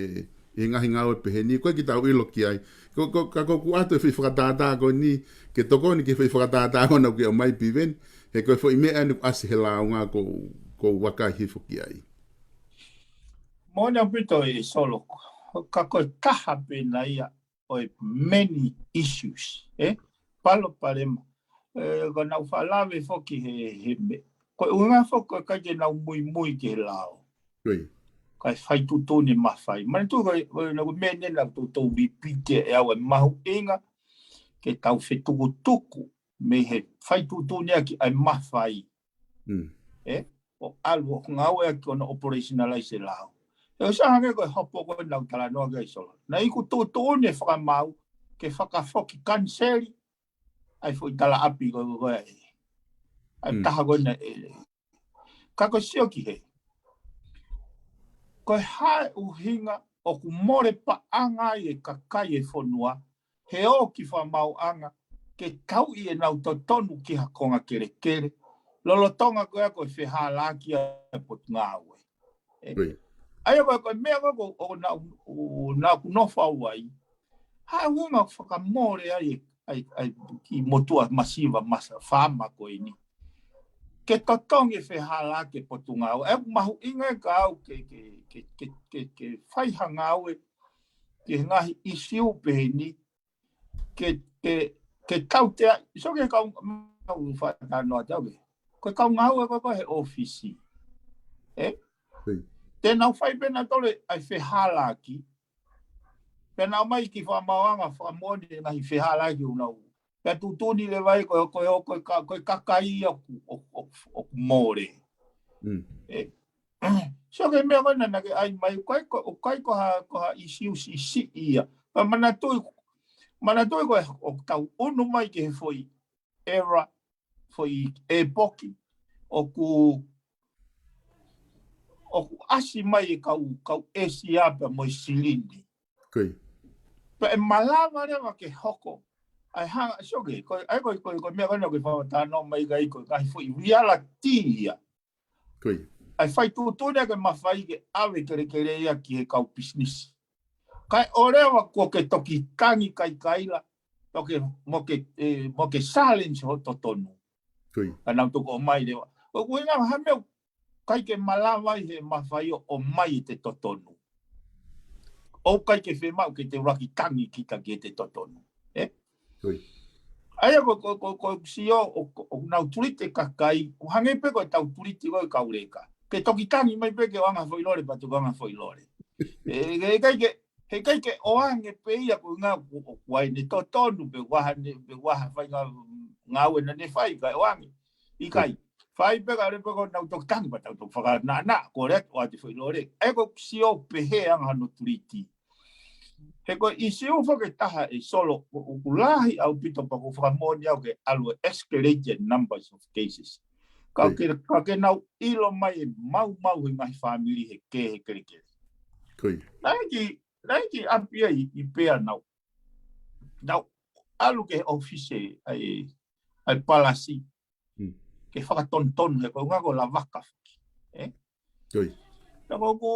ʻi he ngaahi ngāue pehē ni, ʻoku ʻikai ke tau ʻilo ki ai. Ko, ko, ka ʻoku ou ʻoatu e foʻi fakatātā ko eni, ke tokoni ki he foʻi fakatātā ko ena ʻoku ke ʻomai Piveni, he ko e foʻi meʻa eni ʻoku ʻasi he lāunga ʻoku, ʻoku ou vakai hifo ki ai. Moʻoni ʻaupito ʻe Solo, ka ko e taha pē ena ia ʻo e many issues, ē? Palopalema. Ē, ko ʻenau faʻa lave foki he, he me-, Ko e ʻuhinga foki ko e ʻikai ke nau muimui ki he lao. Kae fai tuʻutuʻuni mafai. Manatuʻi ko e, ko e, ko e meʻa eni naʻa ku toutou lipiti ʻe au e mahuʻinga ke tau fetukutuku mei he fai tuʻutuʻuni ʻaki ʻa e mafai. ʻE, ʻo ʻalu ʻo ngāueʻaki ʻo na operationalize e lao. ʻE ʻosi hangē ko e hopo ko ē naʻa ku talanoa ki ai Solo. Naʻe iku tuʻutuʻuni e fakamaau ke fakafoki kaniseli ʻa e foʻi talaʻapi ko ē, ko ē ʻa e taha ko ē naʻe. Ka ko e sio ki he. Ko e hā e ʻuhinga ʻoku mole paʻanga ai e kakai e fonua, he ō ki fakamaauʻanga, ke tauʻi ʻenau totonu ki ha konga kelekele, lolotonga ko ē ko e fehālaaki ʻa e potungāue. ʻA ia ko e, ko e meʻa ko ē ko, ʻo naʻa, ʻo naʻa ku nofo au ai, hā e ʻuhinga fakamole ai e, ai, ai, ki motuʻa masiva masa fāma ko eni. Ke totongi e fehālaaki e potungāue. ʻE mahuʻinga e ka au ke, ke, ke, ke, ke, ke fai ha ngāue, ke ngaahi ʻisiū pehē ni, ke, ke, ke tautea, so ke kau, mau fakatanoa tau ke. Ko e kau ngāue ko ē ko ē he ʻōfisi. ʻE? Te nau fai pē nautolu ʻa e fehālaaki. Pea nau ō mai ki fakamaauʻanga fakamoʻoni e ngaahi fehālaaki ʻoku nau. Pea tuʻutuʻuni leva ai ko e, ko e, ko e ka-, ko e kakai ia ʻoku, ʻoku, ʻoku, ʻoku mole. ʻE. So ke meʻa ko ē naʻa ke ʻai mai, ko e, ko, ʻoku ʻikai ko ha, ko ha ʻisiū siʻisiʻi ia. Pea manatuʻi, manatuʻi ko e, ʻoku tau ʻunu mai ki he foʻi era, foʻi ʻepoki, ʻoku, ʻoku ʻasi mai e kau, kau ʻĒsia pea mo e silini. Pea ʻe malava leva ke hoko. ʻA e hanga, so ke, ko e, ʻa e ko e, ko e, ko e meʻa ko ē naʻa ke fakatanoa mai ki ai ko e ngaahi foʻi reality ia. ʻA e fai tuʻutuʻuni ʻa e mafai ke ʻave kelekele ia ki he kau pisinisi. Kae ʻoua leva kuo ke toki tangi kaikaila, toki mo ke, ʻe, mo ke challenge ho totonu. Ka nau toki ō mai leva. ʻOku ʻuhinga ha meʻa ʻikai ke malava ai he mafai ʻo ʻomai e te totonu. ʻOku ʻikai ke fiemaʻu ke te ʻuluaki tangi kita ki he te totonu. ʻE? ʻA ia ko, ko, ko, ko sio ʻo, ʻo, ʻo nau tulite kakai, ʻo hangē pē ko e tau tulite ko e kau leka. Ke toki tangi mai pē ke ʻoange ha foʻi lole, pea toki ʻoange ha foʻi lole. ʻE, ke, ʻikai ke, he ʻikai ke ʻoange pē ia ko e ngā, ko, ko ai ne totonu, pe ʻoku ʻi ai ha ne, pe ʻoku ʻi ai ha fai ngā, ngāue naʻa ne fai, kae ʻoange. ʻIkai. Fai pē ka le pē ko nau toki tangi pea tau toki fakanaʻanaʻa, ko le atu ʻa e foʻi lole. ʻE ko sio pehē ange hano tuliti. He ko e ʻisiū foki ʻe taha ʻe Solo, ʻoku lahi ʻaupito pea ʻoku fakamoʻoni au ke ʻalu e escalated numbers of cases. Ka ke, ka ke nau ʻilo mai e maumau he ngaahi fāmili he kē he kelekele. Naʻe ki, naʻe ki ʻapi ai ʻi pea nau. Nau ʻalu ki he ʻōfisi ʻa e, ʻa e palasi. Ke fakatonutonu he ko e ʻuhinga ko e lavaka foki. ʻE? Ka ko ʻeku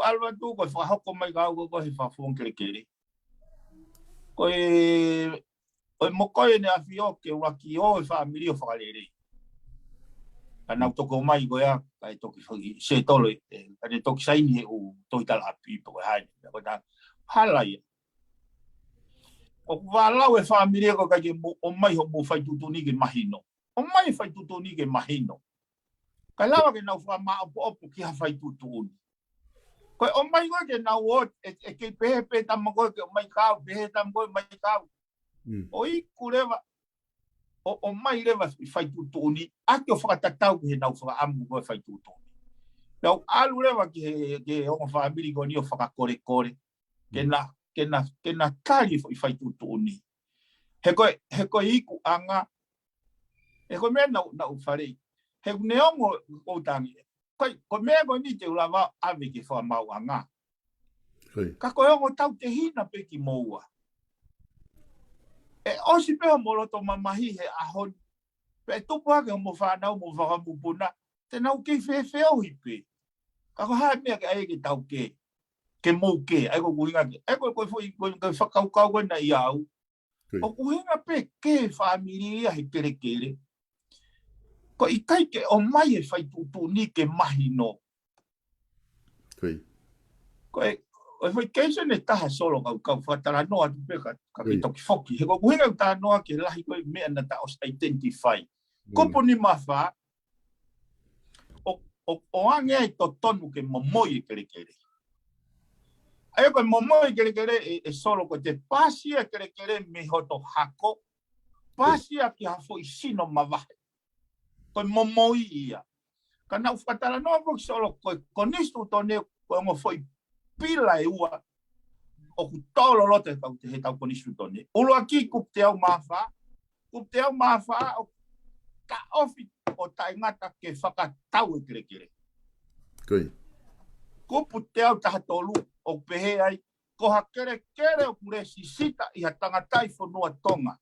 ʻalu atu ko e fakahoko mai ka au ko, ko e he fakafofonga kelekele. Ko e, ʻo e mokoi ʻEne ʻAfio ke ʻuluaki ō e fāmili ʻo fakalelei. Ka nau toki ō mai ko ia, kae toki fai, settle, ʻe, kae toki saini he ʻū tohi talaʻapi pe ko e hā eni, ko e tā, hala ia. ʻOku vālau e fāmili ko e ʻikai ke mou ō mai hoʻomou fai tuʻutuʻuni ke mahino. ʻOmai e fai tuʻutuʻuni ke mahino. Kae lava ke nau fakamāʻopoʻopo ki ha fai tuʻutuʻuni. Ko e ʻomai ko ē ke nau ō, ʻe, ʻe kei pehē pē tama ko ē ke ʻomai ka au, pehē tama ko ē ʻomai ka au. ʻO iku leva, ʻo, ʻomai leva e fai tuʻutuʻuni, ʻaki ʻo fakatatau ki heʻenau fakaʻamu ko e fai tuʻutuʻuni. Nau ʻalu leva ki he, ki he ongo fāmili ko eni ʻo fakakolekole. Ke na, ke na, ke na tali e foʻi fai tuʻutuʻuni. He ko e, he ko e ikuʻanga, he ko e meʻa naʻa, naʻa ku faleʻi. He ʻoku ne ongo ʻo tangi. Ko e, ko e meʻa ko eni te u lava ʻave ki he fakamaauʻanga. Ka ko e ongo tautehina pē kimoua. ʻE ʻosi pē hoʻomo loto mamahi he ʻaho ni. Pea ʻe tupu hake hoʻomo fānau mo fakamupuna. Te nau kei fefeohi pē. Ka ko e hā e meʻa ke ʻai ke tau kē. Ke mou kē. ʻA ia ko ʻeku ʻuhinga ke. ʻA ia ko e, ko e foʻi, ko e, ko e fakakaukau ko ena ʻia au. ʻOku ʻuhinga pē ke fāmili ia he kelekele. Ko e ʻikai ke ʻomai e fai tuʻutuʻuni ke mahino. Ko e, ʻo e foʻi keisi ʻe taha Solo kau, kau fakatalanoa atu pē ka, ka ke toki foki. He ko ʻeku ʻuhinga ʻeku talanoa ki he lahi ko e meʻa naʻa ta ʻosi identify. Kupu nima fā, ʻo, ʻoange ai totonu ke momoi e kelekele. ʻA ia ko e momoi e kelekele ē, ē Solo, ko e te pasi e kelekele mei hoto hako, pasi ia ki ha foʻi sino mavahe. Ko e momoi ia. Ka naʻa ku fakatalanoa foki Solo, ko e konisitūtone ko e ongo foʻi pila ʻe ua ʻoku tō loloto he tau, he tau konisitūtone. ʻUluaki kupu teau mā fā, kupu teau mā fā ʻoku taʻofi ʻo taʻengata ke fakatau e kelekele. Kupu teau taha tolu ʻoku pehē ai, ko ha kelekele ʻoku lēsisita ʻi ha tangataʻi fonua Tonga,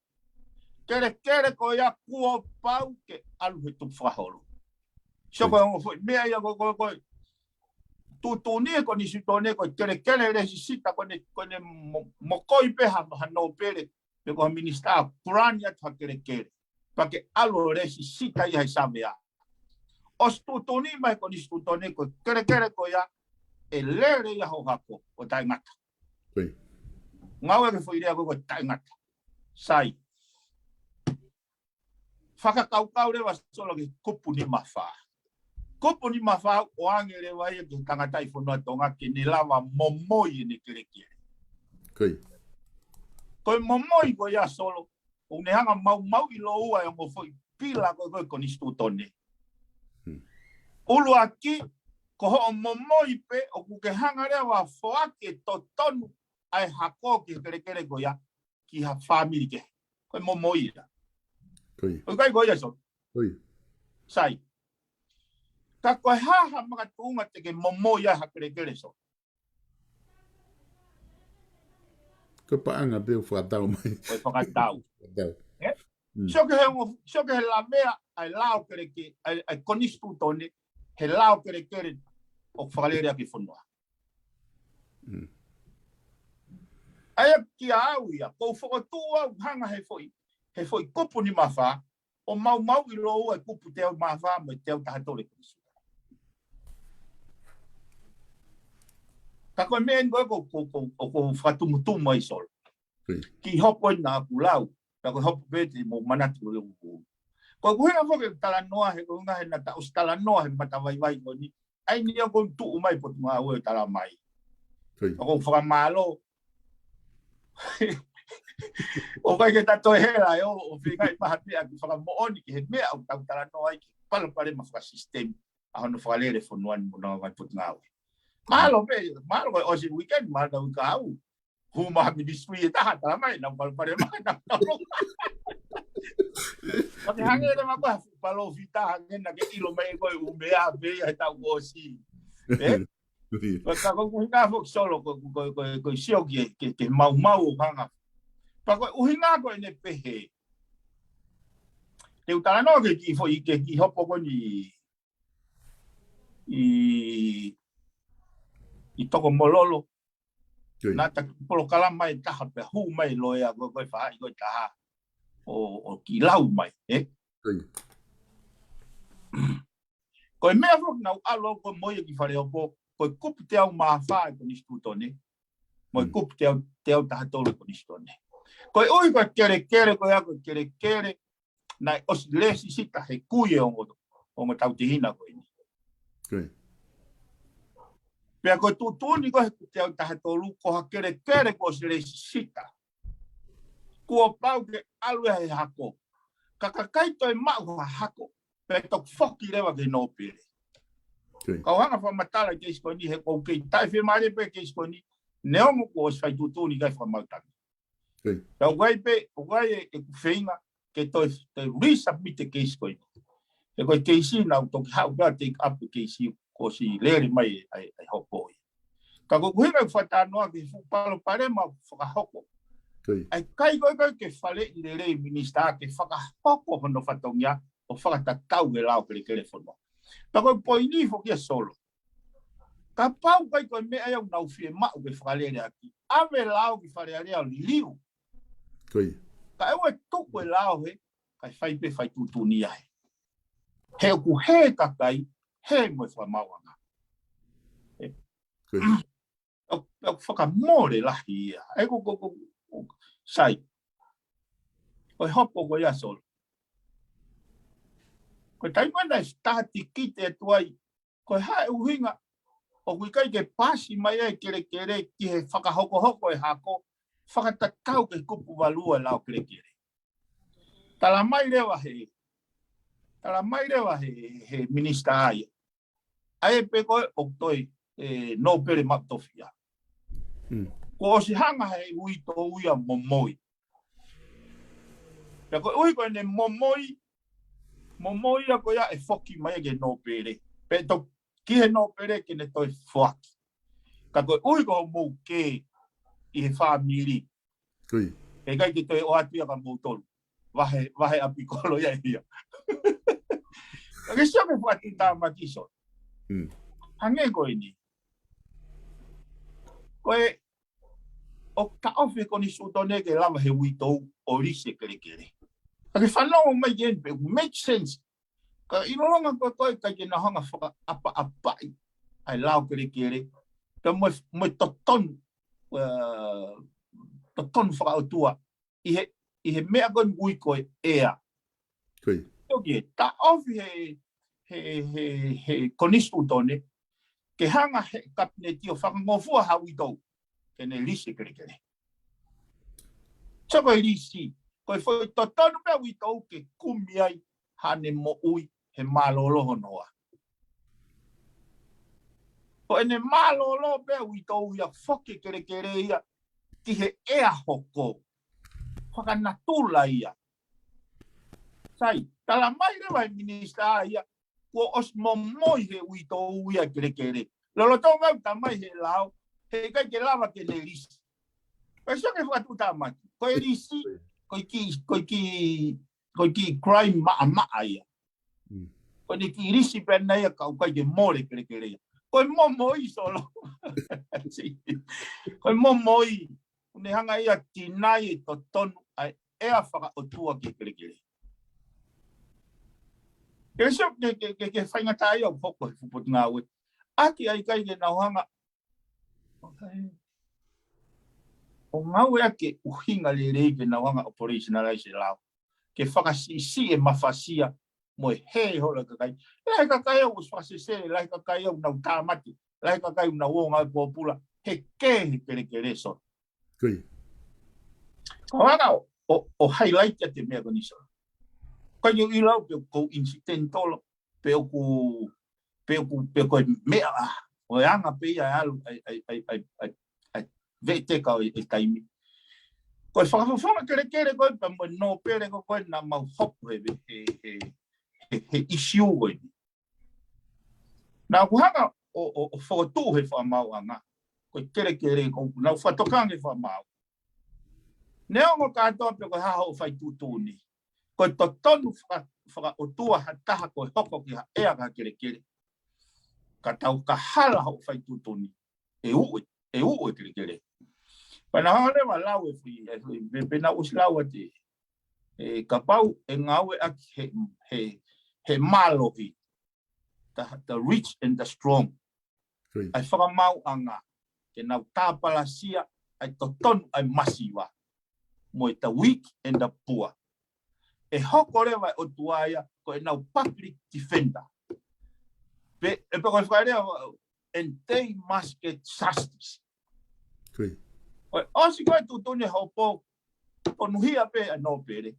kelekele ko ia kuo pau ke ʻalu he tukufakaholo. Sio, ko e ongo foʻi meʻa ia ko, ko, ko e tuʻutuʻuni e konisitūtone ko e kelekele lēsisita ko ʻene, ko ʻene mo-, mokoi pē ha, ha nōpele pe ko ha minisitā ʻo grant atu ha kelekele pea ke ʻalu ʻo lēsisita ia he savea. ʻOsi tuʻutuʻuni mai e konisitūtone ko e kelekele ko ia ʻe lele ia ho hako ʻo taʻengata. Ngāueʻaki e foʻi lea ko e taʻengata. Sai. Fakakaukau leva Solo ki he kupu nima fā. Kupu nima fā ʻoange leva ia ki he tangataʻi fonua Tonga ke ne lava momoi ʻene kelekele. Ko e momoi ko ia Solo, ʻoku ne hanga maumauʻi lōua e ongo foʻi pila ko e, ko e konisitūtone. ʻUluaki, ko hoʻo momoi pē ʻoku ke hanga leva ʻo foaki e totonu ʻa e hako ki he kelekele ko ia ki ha fāmili kehe. Ko e momoi ia. ʻOku ʻikai ko ia Solo? Sai. Ka ko e hā ha makatuʻunga te ke momoi ai ha kelekele Solo? Ko e paʻanga pē ʻoku fakatau mai. Ko e fakatau. Sio ki he, sio ki he lavea ʻa e lao kelekele, ʻa e, ʻa e konisitūtone, he lao kelekele ʻoku fakalele ʻaki e fonua. ʻA ia kia au ia, ʻoku ou fokotuʻu au hanga he foʻi, he foʻi kupu nima fā, ʻo maumauʻi lōua e kupu teau mā fā mo e teau taha tolu e konisitūtone. Ka ko e meʻa eni ko e ʻoku, ʻoku, ʻoku, ʻoku ou fakatumutumu ai Solo. Kiʻi hopo eni naʻa ku lau, ka ko e hopo pē te mou manatu ko e ʻuhu. Ko e ʻuhinga foki e talanoa he, ko e ʻuhinga he naʻa ta ʻosi talanoa he matavaivai ko eni, ʻa eni ia ʻoku tuʻu mai Potungāue ʻo tala mai. Ka ʻoku ou fakamālō. ʻOku ʻikai ke ta toe hela ē ʻo, ʻo feingaʻi maha pē ʻa ke fakamoʻoni ki he meʻa ʻoku tau talanoa ai ki he palopalema fakasisitemi ʻa hono fakalele fonua ni mo Nongavai Potungāue. Mālō pē, mālō ko e ʻosi weekend, mālō tau ka au. Hū mai ha ministry ʻe taha, tala mai, naʻa palopalema, naʻa palopalema. Ka ke hangē leva ko e palōfita, hangē naʻa ke ʻilo mai ko e ʻumea pē ia he taʻu kuo ʻosi. Ē? Ko e ka ko e ʻuhinga foki Solo, ko, ko, ko, ko e sio ki he, ki he, ki he maumau ʻoku hanga. Pea ko e ʻuhinga ko ʻene pehē. Te u talanoa ki he kiʻi foʻi, ki he kiʻi hopo ko eni ʻi, ʻi Tokomololo. Naʻa ta kiʻi polokalama ʻe taha pea hū mai e loea ko, ko e faʻahi ko e taha ʻo, ʻo kiʻi lau mai, ē? Ko e meʻa foki naʻa ku ʻalu au ko e mo ia ki Faleopo, ko e kupu teau mā fā e konisitūtone, mo e kupu teau, teau taha tolu e konisitūtone. Koeʻuhi ko e kelekele, ko ia ko e kelekele naʻe ʻosi lēsisita he kui e ongo, ongo tautehina ko eni. Pea ko e tuʻutuʻuni ko e kupu teau taha tolu ko ha kelekele kuo ʻosi lēsisita. Kuo pau ke ʻalu ia he hako. Ka ʻikai toe maʻu ha hako, pea toki foki leva ki he nōpele. Kau hanga fakamatala e keisi ko eni he ʻoku ou kei taʻefemālie pē keisi ko eni, neongo kuo ʻosi fai tuʻutuʻuni kae fakamaau tangi. Ka ʻoku ʻi ai pē, ʻoku ʻi ai e, ʻeku feinga ke toe, toe resubmit e keisi ko eni. He ko e keisi naʻa ku toki haʻu pē ʻo take up e keisi kuo ʻosi lele mai e, e, e hopo ia. Ka ko e ʻuhinga ʻeku fakatalanoa ki he fuʻu palopalema ʻoku fakahoko. ʻA e ʻikai ko e ʻikai ke faleʻi lelei minisitā ke fakahoko hono fatongia ʻo fakatatau he lao kelekele fonua. Pea ko e poini foki ia Solo. Kapau ʻikai ko e meʻa ia ʻoku nau fiemaʻu ke fakalele ʻaki, ʻave e lao ki Fale Alea ʻo liliu. Kae ʻoua ʻe tuku e lao he, kae fai pē fai tuʻutuʻuni ia he. He ʻoku hē e kakai, hē mo e fakamaauʻanga. ʻOku, ʻoku fakamole lahi ia. ʻE ko, ko, ko, ko, sai. Ko e hopo ko ia Solo. Ko e taimi naʻe taha tikite atu ai Ko e hā e ʻuhinga ʻoku ʻikai ke paasi mai ai e kelekele ki he fakahokohoko e hako, fakatatau ki he kupu valu ʻo e lao kelekele. Tala mai leva he, tala mai leva he, he minisitā ia, ʻa ē pē ko ē ʻoku toe, ē, nōpele maʻu tofiʻa. Kuo ʻosi hanga he uitou ia ʻo momoi. Pea ko e ʻuhi ko ʻene momoi, momoi ia ko ia ʻe foki mai ki he nōpele. Pe toki he nōpele ke ne toe foaki. Ka ko e ʻuhi ko hoʻomou kē ʻi he fāmili. ʻIkai ke toe ʻoatu ia kia moutolu. Vahe, vahe ʻapi kolo ia ia. Ka ke sio ki he fakatuʻutāmaki, Solo. Hangē ko eni. Ko e ʻoku taʻofi e konisitūtone ke lava he uitou ʻo lisi e kelekele. Ka ke fanongo mai ki heni pe ʻoku make sense. Ka ʻilolonga ko ē ʻikai ke nau hanga fakaʻapaʻapaʻi ʻa e lao kelekele. Pea mo e, mo e totonu, ē, totonu fakaʻotua ʻi he, ʻi he meʻa ko ē ʻoku ui ko e ʻea. Toki ʻe taʻofi he, he, he, he konisitūtone, ke hanga he kapineti ʻo fakangofua ha uitou ke ne lisi e kelekele. So ko e lisi, ko e foʻi totonu pē ʻa e uitou ke kumi ai haʻane moʻui he mālōlō hono hoa. Ko ʻene mālōlō pē ʻa e uitou ia, foki e kelekele ia ki he ʻea hoko. Fakanatula ia. Sai, tala mai leva he minisitā ia, kuo ʻosi momoi he uitou ia e kelekele. Lolotonga ʻoku tala mai he lao, heʻikai ke lava ke ne lisi. Pea sio ki he fakatuʻutāmaki. Ko e lisi, ko e kiʻi, ko e kiʻi, ko e kiʻi crime maʻamaʻa ia. Ko ʻene kiʻi lisi pē ʻana ia ka ʻoku ʻikai ke mole e kelekele ia. Ko e momoi, Solo. Ko e momoi. ʻOku ne hanga ia ʻo tinai e totonu ʻa e ʻea fakaʻotua ki he kelekele. Ke sio ke, ke, ke, ke faingataʻaʻia ʻoku hoko he fuʻu potungāue. ʻAki ʻa e ʻikai ke nau hanga ʻo ngāueʻaki e ʻuhinga lelei ke nau hanga ʻo operationalize e lao. Ke fakasiʻisiʻi e mafasia mo e hē holo e kakai. Lahi e kakai ʻoku ʻosi fakasesele, lahi e kakai ʻoku nau tāmate, lahi e kakai ʻoku nau ō ngāue pōpula, he kē he kelekele, Solo. Ko ia. Ka u hanga ʻo, ʻo, ʻo highlight atu e meʻa ko eni, Solo. Ko e ʻikai ke u ʻilo pe ʻoku coincidental, pe ʻoku, pe ʻoku, pe ko e meʻa ʻa, ʻo e anga pē ia ʻa e ʻalu, ʻa e, ʻa e, ʻa e, ʻa e, ʻa e, ʻa e veʻeteka ʻo e, e taimi. Ko e fakafofonga kelekele ko ē pea mo e nōpele ko ē naʻa mau hopo he, he, he, he, he issue ko eni. Naʻa ku hanga ʻo, ʻo, ʻo fokotuʻu he fakamaauʻanga. Ko e kelekele ko ē naʻa ku fakatokanga he fakamaau. Neongo kātoa pe ko e hā hoʻo fai tuʻutuʻuni, ko e totonu faka-, fakaʻotua ha taha ko e hoko ki ha ʻea ki ha kelekele. Ka tau ka hala hoʻo fai tuʻutuʻuni, ʻe uʻu, ʻe uʻu e kelekele. Pea naʻa ku hanga leva ʻo lau e foʻi, e foʻi, pe, pe naʻa ku ʻosi lau atu ē. Ē, kapau ʻe ngāueʻaki he, he, he mālohi, the, the rich and the strong. ʻA e fakamaauʻanga, ke nau tāpalasia ʻa e totonu ʻa e masiva, mo e the weak and the poor. ʻE hoko leva e ʻOtua ia ko ʻenau public defender. Pe, ē pe ko e fakalea, and they must get justice. Ko e ʻosi ko ē tuʻutuʻuni e hopo, tonuhia pē ʻa e nōpele.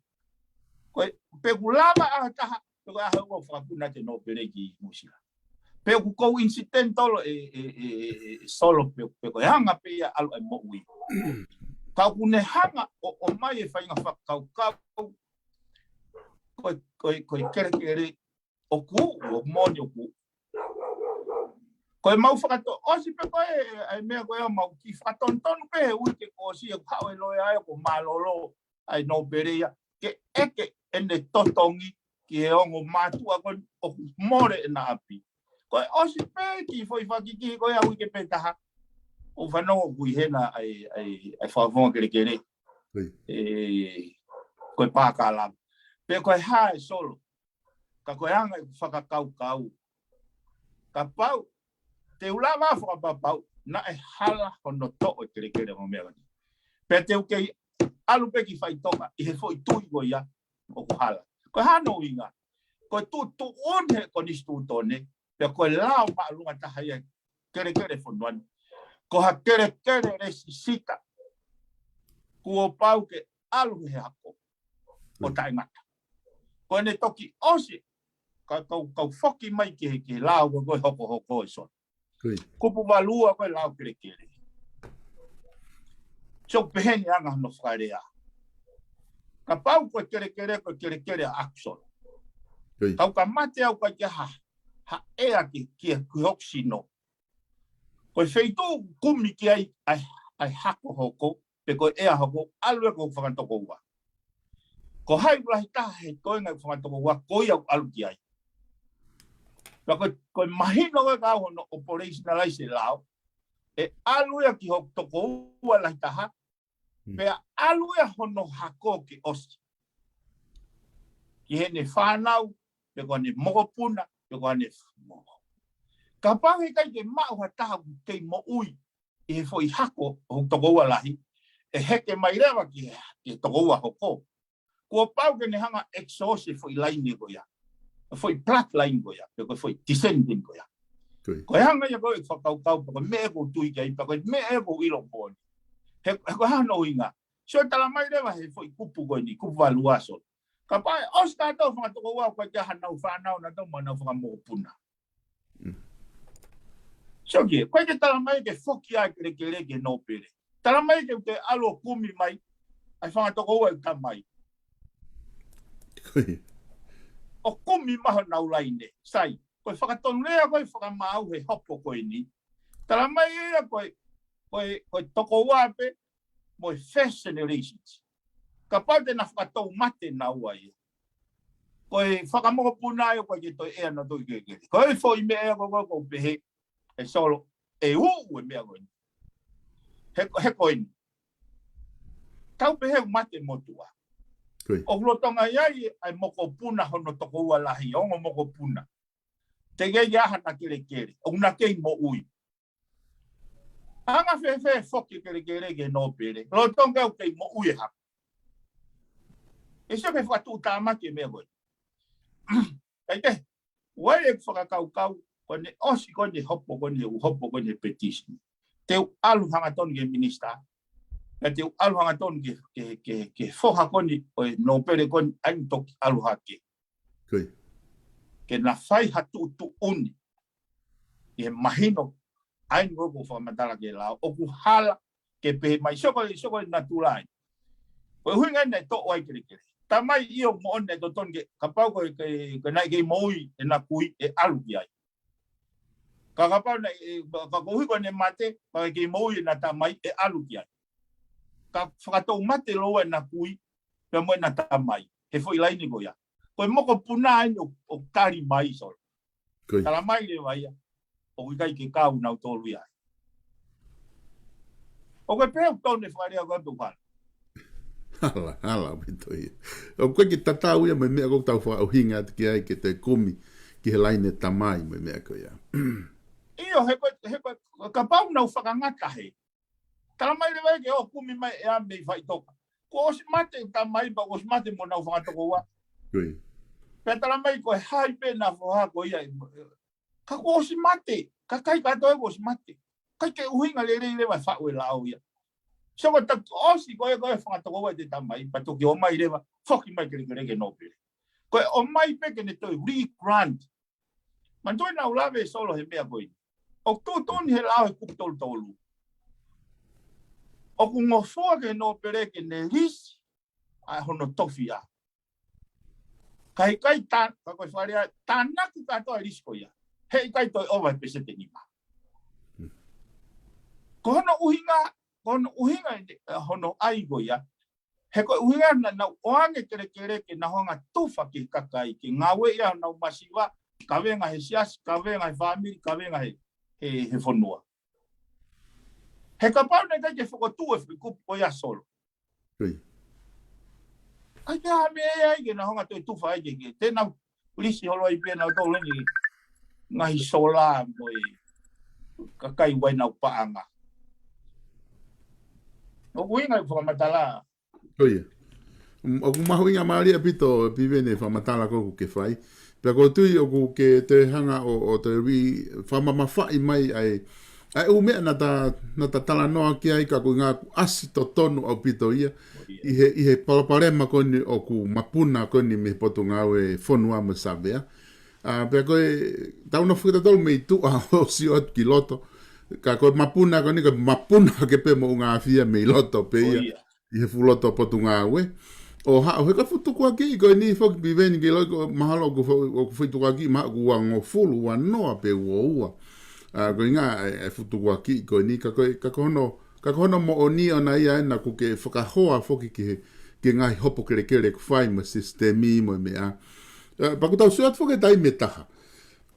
Ko e, pe ʻoku lava ʻa ha taha, pe ko e hā hoʻo fakapuna ʻa e nōpele ki Nuʻusila. Pe ʻoku coincidental ē, ē, ē, ē, ē, Solo pe, pe ko e anga pē ia ʻalu ʻa e moʻui. Ka ʻoku ne hanga ʻo, ʻomai e faʻahinga fakakaukau, ko e, ko e, ko e kelekele ʻoku, ʻoku moʻoni ʻoku. Ko e mau fakato-, ʻosi pē ko ē, ʻa e meʻa ko ē ʻa mau kiʻi fakatonutonu pē he uike kuo ʻosi ʻeku haʻu e loea ʻo mālōlō ʻa e nōpele ia. Ke ʻeke ʻene totongi ki he ongo mātuʻa ko ē ʻoku mole ʻena ʻapi. Ko e ʻosi pē kiʻi foʻi fakiki ko ē ʻa e uike pē taha. ʻOku fanongo ʻoku ʻi hena ʻa e, ʻa e, ʻa e fakafofonga kelekele. Ē, ko e pākalama. Pe ko e hā ē Solo. Ka ko e anga ʻeku fakakaukau. Kapau te u lava fakapapau, naʻe hala hono toʻo e kelekele mo e meʻa ko eni. Pea te u kei ʻalu pē ki faʻitoka, ʻi he foʻi tui ko ia, ʻoku hala. Ko e hā hono ʻuhinga, ko e tuʻutuʻuni he konisitūtone, Pea ko e lao māʻolunga taha ia kelekele fonua ni. Ko ha kelekele lēsisita. Kuo pau ke ʻalu he hako ʻo taʻengata. Ko ʻene toki ʻosi, ka kau, kau foki mai ki he, ki he lao ko e hokohoko e Solo. Kupu valu ua ko e lao kelekele. So pehē ni anga hono fakalea. Kapau ko e kelekele, ko e kelekele ʻaʻaku Solo. Kau ka mate au ka ke ha, ha ʻea ki, ki, ki hoku sino. Ko e feituʻu kumi ki ai, ʻa e, ʻa e hako hoko, pe ko e ʻea hoko, ʻalu ia ko e fanga tokoua. Ko hai lahi taha he toenga e fanga tokoua, ko ia ʻoku ʻalu ki ai. Pea ko, ko e mahino ko e kau hono operationalize e lao, ʻe ʻalu ia ki hoku tokoua lahi taha, pea ʻalu ia hono hako ke ʻosi. Ki heʻene fānau, pe ko ʻene mokopuna, pe ko ʻene f-, mo-. Kapau he ʻikai ke maʻu ha taha ʻoku kei moʻui ʻi he foʻi hako ʻo hoku tokoua lahi, ʻe heke mai leva ki he, ki he tokoua hoko. Kuo pau ke ne hanga exhaust e foʻi laine ko ia. E foʻi bloodline ko ia, pe ko e foʻi descendant ko ia. Ko e hanga ia ko e fakakaukau, pe ko e meʻa ʻoku ou tui ki ai, pe ko e meʻa ʻoku ou ʻilo poni. He, he ko e hā hono ʻuhinga. So tala mai leva he foʻi kupu ko eni, kupu valu ua Solo. Kapau ʻe ʻosi kātoa fanga tokoua ko e kia hanau fānau naʻa tau mo nau fakamokopuna. So ke, ko e ke tala mai ke foki ʻa e kelekele ki he nōpele. Tala mai ke te ʻalu ʻo kumi mai, ʻa e fanga tokoua e tamai. ʻO kumi mai honau laine, sai. Ko e fakatonulea ko e fakamaau he hopo ko eni. Tala mai ia ko e, ko e, ko e tokoua pē, mo e first generations. Kapau te na fakatoumate naua ia. Ko e fakamokopuna ia ko e ke toe ʻea na toi kekele. Ko e foʻi meʻa ia ko e ko pehē, e Solo, ʻe uʻu e meʻa ko eni. He, he ko eni. Tau pehē ʻoku mate motuʻa. ʻOku lolotonga ʻi ai ʻa e mokopuna hono tokoua lahi, ongo mokopuna. Te kei ʻaha na kelekele, ʻoku na kei moʻui. Anga fēfē foki kelekele ki he nōpele. Lolotonga ʻoku kei moʻui e hako. ʻE sio ke fakatuʻutāmaki e meʻa ko ē. Kai te, ʻoku ʻi ai e fakakaukau, ko ʻene ʻosi ko ʻene hopo ko ʻene hopo ko ʻene petition. Te u ʻalu hangatonu ki he minisitā. Pea te u ʻalu hangatonu ki he, ki he, ki he, ki he foha ko eni, ʻo e nōpele ko eni, ʻai toki ʻalu hake. Ke na fai ha tuʻutuʻuni. ʻI he mahino, ʻa eni ʻoku ou fakamatala ki he lao, ʻoku hala ke pehē mai, sio ko e, sio ko e natula eni. Ko e ʻuhinga eni ʻe toʻo ai kelekele. Tamai ʻio moʻoni ʻe totonu ke, kapau ko e, ke, ke naʻe kei moʻui ʻena kui ʻe ʻalu ki ai. Ka kapau naʻe, ka koeʻuhi ko ʻene mate, ka kei moʻui ʻena tamai ʻe ʻalu ki ai. Ka fakatoumate lōua ʻena kui, pea mo ʻena tamai. He foʻi laine ko ia. Ko e mokopuna eni ʻoku, ʻoku tali mai Solo. Tala mai leva ia. ʻOku ʻikai ke kau nautolu ia. ʻOku ke pehē ʻoku tonu e fakalea ko e pē hala. Hala, hala ʻaupito ia. ʻOku ʻikai ke tatau ia mo e meʻa ʻoku tau fakaʻuhinga atu ki ai ke te kumi ki he laine tamai mo e meʻa ko ia. ʻIo, he ko, he ko, kapau naʻa nau fakangata he. Tala mai leva ke ʻo kumi mai ʻe ʻa mei faʻitoka. Kuo ʻosi mate tamai pea kuo ʻosi mate mo ʻenau fanga tokoua. Pea tala mai ko e hai pē ʻena foha ko ia. Ka kuo ʻosi mate. Ka kai ka toe kuo ʻosi mate. Kai ke ʻuhinga lelei leva e faʻu e lao ia. So ko e taki ʻosi ko e, ko e fanga tokoua ʻe te tamai, pea toki ʻomai leva, foki mai kelekele ki he nōpele. Ko e ʻomai pē ke ne toe re-grant. Manatuʻi naʻa ku lave Solo he meʻa ko eni. ʻOku tuʻutuʻuni he lao he kupu tolu tolu. ʻOku ngofua ki he nōpele ke ne lisi ʻa hono tofiʻa. Ka ʻikai tā, ka ko e fakalea, tānaki kātoa e lisi ko ia. He ʻikai toe ʻova he peseti ʻe nima. Ko hono ʻuhinga, ko hono ʻuhinga ʻene, ʻa hono ʻai ko ia. He ko e ʻuhinga naʻa nau ʻoange kelekele ke nau hanga tufa ki he kakai, ke ngāueʻi ʻa honau masiva, kavenga he siasi, kavenga he fāmili, kavenga he, he, he fonua. He kapau naʻe ʻikai ke fokotuʻu e foʻi kupu ko ia Solo. ʻIkai ke ʻi ai ha meʻa ia ke nau hanga toe tufa ai ke, ke te nau lisi holo ai pē nautolu ʻeni ngaahi sola mo e kakai ʻoku ʻi ai ʻenau paʻanga. ʻOku ʻuhinga e fakamatala. ʻIo. Mm, ʻoku mahuʻinga mālie ʻaupito Piveni e fakamatala ko ē ʻoku ke fai. Pea ʻoku ou tui ʻoku ke toe hanga ʻo, ʻo toe ri fakamamafaʻi mai ai ʻa e ʻū meʻa naʻa ta, naʻa ta talanoa ki ai ka ko e ʻuhinga ʻoku ʻasi totonu ʻaupito ia ʻi he, ʻi he palopalema ko eni ʻoku mapuna ko eni mei he Potungāue Fonua mo Savea. ʻA, pea ko e tau nofo kitautolu mei tuʻa ʻo sio atu ki loto. Ka ko e mapuna ko eni ka mapuna ke pē moʻungāfia mei loto pē ia ʻi he fuʻu loto Potungāue. ʻO haʻu he ka fuʻu tukuakiʻi ko eni foki Piveni ke loi ko mahalo ʻoku fo-, ʻoku foʻi tukuakiʻi mahalo ʻoku uangofulu, uanoa pe uoua. ʻA, ko e ʻuhinga e, e fuʻu tukuakiʻi ko eni ka ko e, ka ko hono, ka ko hono moʻoni ʻona ia ena ʻoku ke fakahoa foki ki he, ki he ngaahi hopo kelekele ʻoku fai mo e sisitemi mo e meʻa. ʻA, pea ʻoku tau sio atu foki he taimi ʻe taha.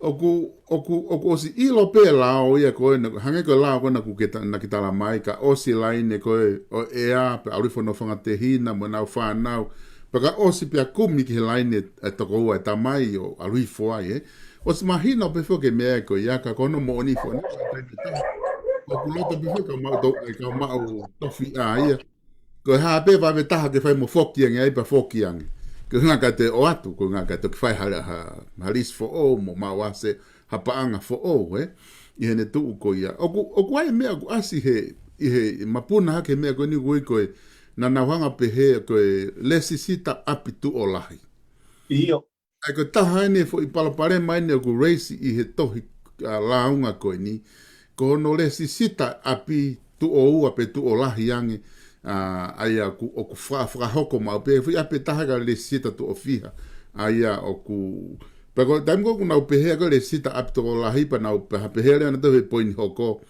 ʻOku, ʻoku, ʻoku ʻosi ʻilo pē lao ia ko ena, hangē ko e lao ko ena ʻoku ke ta-, naʻa ke tala mai, ka ʻosi laine ko ē ʻo e ʻea, pea ʻalu hifo hono fanga tehina mo ʻenau fānau, pea ka ʻosi pea kumi ki he laine e tokoua e tamai ʻo ʻalu hifo ai, ē. ʻOsi mahino pē foki e meʻa ko ia ka ko hono moʻoni foki, ʻoku loto pē foki ka maʻu to-, ka maʻu tofiʻa ia. Ko e hā pē vave taha ke fai mo foki ange ai pea foki ange. Ko e ʻuhinga ka te ʻoatu, ko e ʻuhinga ka toki fai ha, ha, ha lisi foʻou mo maʻu ʻa e hā paʻanga foʻou, ē, ʻi heʻene tuʻu ko ia. ʻOku, ʻoku ʻi ai e meʻa ʻoku ʻasi he, ʻi he mapuna hake meʻa ko eni ʻoku ui ko e, naʻa nau hanga pehē ko e lēsisita ʻapi tuʻo lahi. ʻIo. ʻA ia ko e taha eni e foʻi palopalema eni ʻoku raise ʻi he tohi, ʻa, lāunga ko eni. Ko hono lēsisita ʻapi tuʻo ua pe tuʻo lahi ange, ʻa, ʻa ia ʻoku, ʻoku fa-, fakahoko maʻu pē, foʻi ʻapi ʻe taha ka lēsisita tuʻo fiha. ʻA ia ʻoku, pea ko e taimi ko ē ʻoku nau pehē ko e lēsisita ʻapi tuʻo lahi pea nau pehē, pehē leva naʻa tau he poini hoko.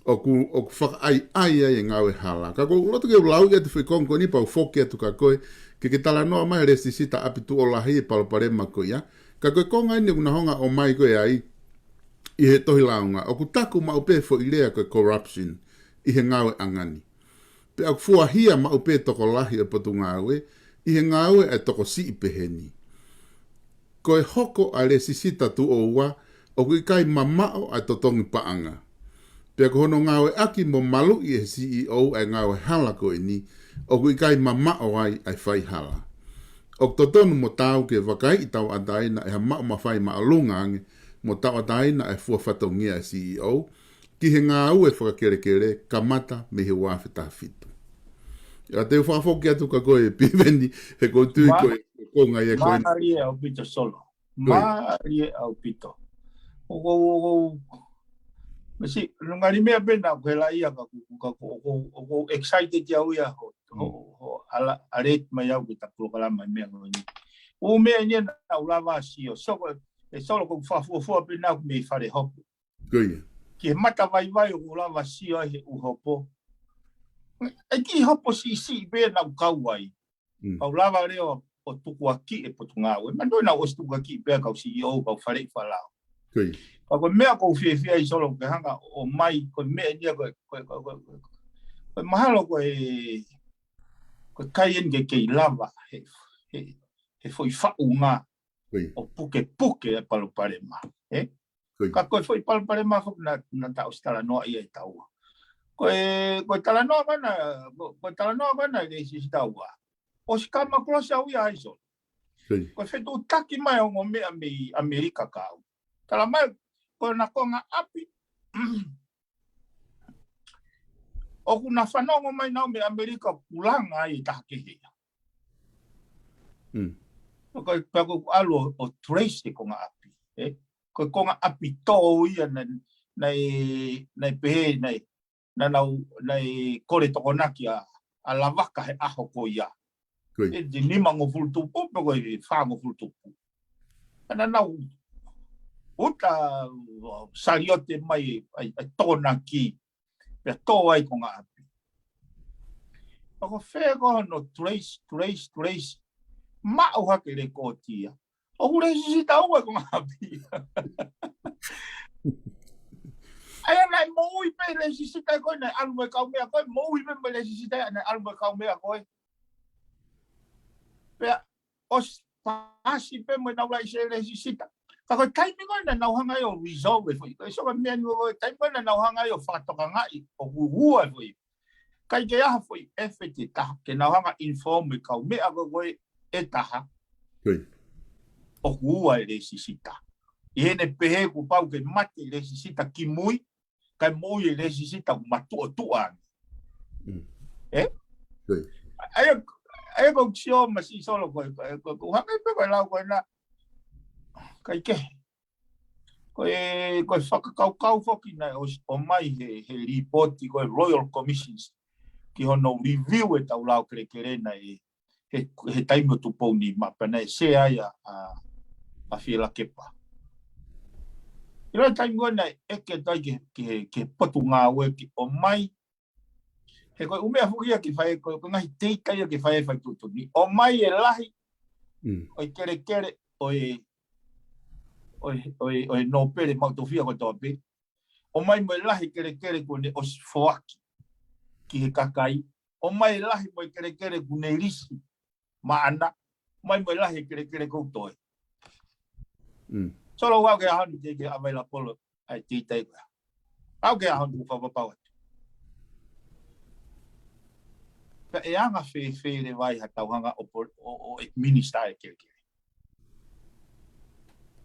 ʻOku, ʻoku fakaʻaiʻai ai e ngāue hala. Ka ʻoku ou loto ke u lau ia atu foʻi konga ko eni pea u foki atu kia koe, ke ke talanoa mai he lēsisita ʻapi tuʻo lahi e palopalema ko ia. Ka ko e konga eni ʻoku nau hanga ʻo ʻomai ko ē ai, ʻi he tohi lāunga, ʻoku taku maʻu pē foʻi lea ko e corruption ʻi he ngāueʻanga ni. Pea ʻoku fuahia maʻu pē tokolahi ʻo e Potungāue, ʻi he ngāue ʻa e tokosiʻi pehē ni. Ko e hoko ʻa e lēsisita tuʻo ua, ʻoku ʻikai mamaʻo ʻa e totongi paʻanga. Pea ko hono ngāueʻaki mo maluʻi ʻe he C E O ʻa e ngāue hala ko eni, ʻoku ʻikai mamaʻo ai ʻa e faihala. ʻOku totonu mo taau ke vakaiʻi tauʻatāina ʻe ha maʻu mafai māʻolunga ange, mo tauʻatāina ʻa e fua fatongia ʻa e C E O, ki he ngāue fakakelekele kamata mei he ua afe taha fitu. ʻA, te u fakafoki atu kia koe Piveni, he ʻoku ou tui ko e konga ia ko ē. Mālie ʻaupito Solo. Mālie ʻaupito. ʻOku ou, ʻoku ou, mesi, ngali meʻa pē naʻa ku hela ia ka ku, ka ku, ʻoku ou, ʻoku ou excited au ia ho, ho, ho, ala, alert mai au ki he ta polokalama meʻa ko eni. ʻO meʻa eni naʻa ku lava sio. So ko e, e Solo ko e fakafuofua pē naʻa ku mei fale hopo. Ko ia. Ki he matavaivai ʻoku lava sio ai he ʻū hopo. ʻE kiʻi hopo siʻisiʻi pē naʻa ku kau ai. Mm. Kau lava leva ʻo tukuakiʻi e Potungāue. Ma toi naʻa ku ʻosi tukuakiʻi pē kau C E O, kau faleʻi fakalao. Ko ia. Ka ko e meʻa ʻoku ou fiefia ai Solo ke hanga ʻo ʻomai, ko e meʻa eni ia ko e, ko e, ko e, ko e, ko e mahalo ko e, ko e kai eni ke kei lava he, he, he foʻi faʻunga. Ko ia. ʻO pukepuke e palopalema, ē? Ko ia. Ka ko e foʻi palopalema foki naʻa, naʻa ta ʻosi talanoa ia ʻe taua. Ko e, ko e talanoa ko ena, ko, ko e talanoa ko ena e lēsisita ua. ʻOsi kama close au ia ai Solo. Ko ia. Ko e fetuʻutaki mai ongo meʻa mei ʻAmelika kau. Tala mai, ko ena konga ʻapi, ʻoku na fanongo mai naʻa mei ʻAmelika kulanga ai e taha kehe ia. Mm. Pea ko e, pea ko e ʻalu ʻo, ʻo trace e konga ʻapi, ē? Ko e konga ʻapi tō ia naʻe, naʻe, naʻe pehē, naʻe, naʻa nau, naʻe kole tokonaki ʻa, ʻa Lavaka he ʻaho ko ia. Ko ia. ʻE te nimangofulu tupu, pe ko e fāngofulu tupu. Naʻa nau uta, ʻo, saliote mai ʻa e, ʻa e tokonaki. Pea tō ai konga ʻapi. Pea ko fē ko hono trace, trace, trace. Maʻu hake lēkooti ia. ʻOku lēsisita ua e konga ʻapi. ʻA ia naʻe moʻui pē lēsisita ko ē naʻe ʻalu mo e kaumeʻa ko ē, moʻui pē mo e lēsisita naʻe ʻalu mo e kaumeʻa ko ē. Pea ʻosi paasi pē mo ʻenau laiseni lēsisita. Ka ko e taimi ko ē naʻa nau hanga ai ʻo resolve e foʻi. Ko e Solo meʻa ni ko e taimi ko ē naʻa nau hanga ai ʻo fakatokangaʻi ʻoku ua e foʻi. ʻIkai ke ʻi ai ha foʻi effort ʻe taha, ke nau hanga inform e kaumeʻa ko ē ʻe taha. Ko ia. ʻoku ua e lēsisita. ʻI heʻene pehē kuo pau ke mate e lēsisita kimui, kae moʻui e lēsisita ʻoku matuʻotuʻa ange. Mm. Ē? ʻAia, ʻaia ko Sio Masi Solo ko e, ko e, ko e, ko e hangē pē ko e lau ko ena. Kae kehe. Ko e, ko e fakakaukau foki naʻe ʻosi ʻomai he, he lipooti ko e Royal Commissions ki hono review e tau lao kelekele naʻe he, he taimi ʻo Tupou Nima pea naʻe sea ai ʻa, ʻa, ʻa Fielakepa. ʻI he taimi ko ē naʻe ʻeke atu ai ki he, ki he, ki he potungāue ke ʻomai. He ko e ʻū meʻa foki ia ke fai, ko e, ko e ngaahi teita ia ke fai e fai tuʻutuʻuni. ʻOmai e lahi, mm, ʻo e kelekele, ʻo e, ʻo e, ʻo e, ʻo e nōpele maʻu tofiʻa kotoa pē. ʻOmai mo e lahi kelekele kuo ne ʻosi foaki ki he kakai. ʻOmai e lahi mo e kelekele kuo ne lisi maʻana. ʻOmai mo e lahi e kelekele kuo toe. Mm. Solo, ʻoku ke ʻaho ni ke, ke available ai te itai koe. ʻOku ke ʻaho ni kuo fakapapau atu. Pea ʻe anga fēfē leva ai ha tau hanga ʻo po-, ʻo, ʻo administer e kelekele.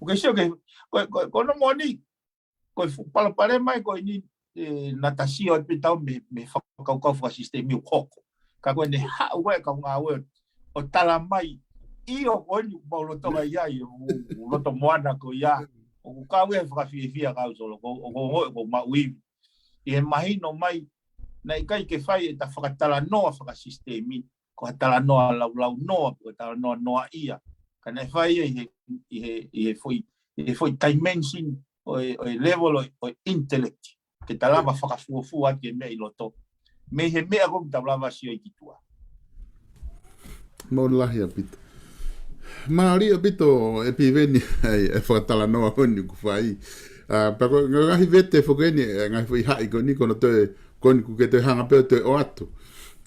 ʻOku ke sio ke, ko, ko, ko hono moʻoni, ko e fuʻu palopalema ia ko eni, ē, naʻa ta sio atu pē tau mei, mei he fakakaukau fakasisitemi ʻoku hoko. Ka ko ʻene haʻu ko ē kau ngāue ʻo tala mai, ʻio ko eni ʻoku mau lolotonga ʻi ai e ʻū, ʻū loto moana ko ia. ʻOku kau ia he fakafiefia kau Solo, ko, ʻoku, ʻoku, ʻoku maʻu ivi. ʻI he mahino mai, naʻe ʻikai ke fai ʻeta fakatalanoa fakasisitemi, ko ha talanoa laulaunoa, ko ha talanoa noaʻia. Ka naʻe fai ia ʻi he, ʻi he, ʻi he foʻi, ʻi he foʻi dimension ʻo e, ʻo e level ʻo e, ʻo e intellect. Ke ta lava fakafuofua ki he meʻa ʻi loto. Mei he meʻa ko ē ʻoku tau lava sio ai ki tuʻa. Mālō lahi ʻaupito. Mālō ʻaupito ʻEpiveni ʻa e, e fakatalanoa ko eni ʻoku fai. ʻA, pea ko e ngaahi vete foki eni, e ngaahi foʻi haʻi ko eni, ko hono toe, ko eni ʻoku ke toe hanga pē ʻo toe ʻoatu.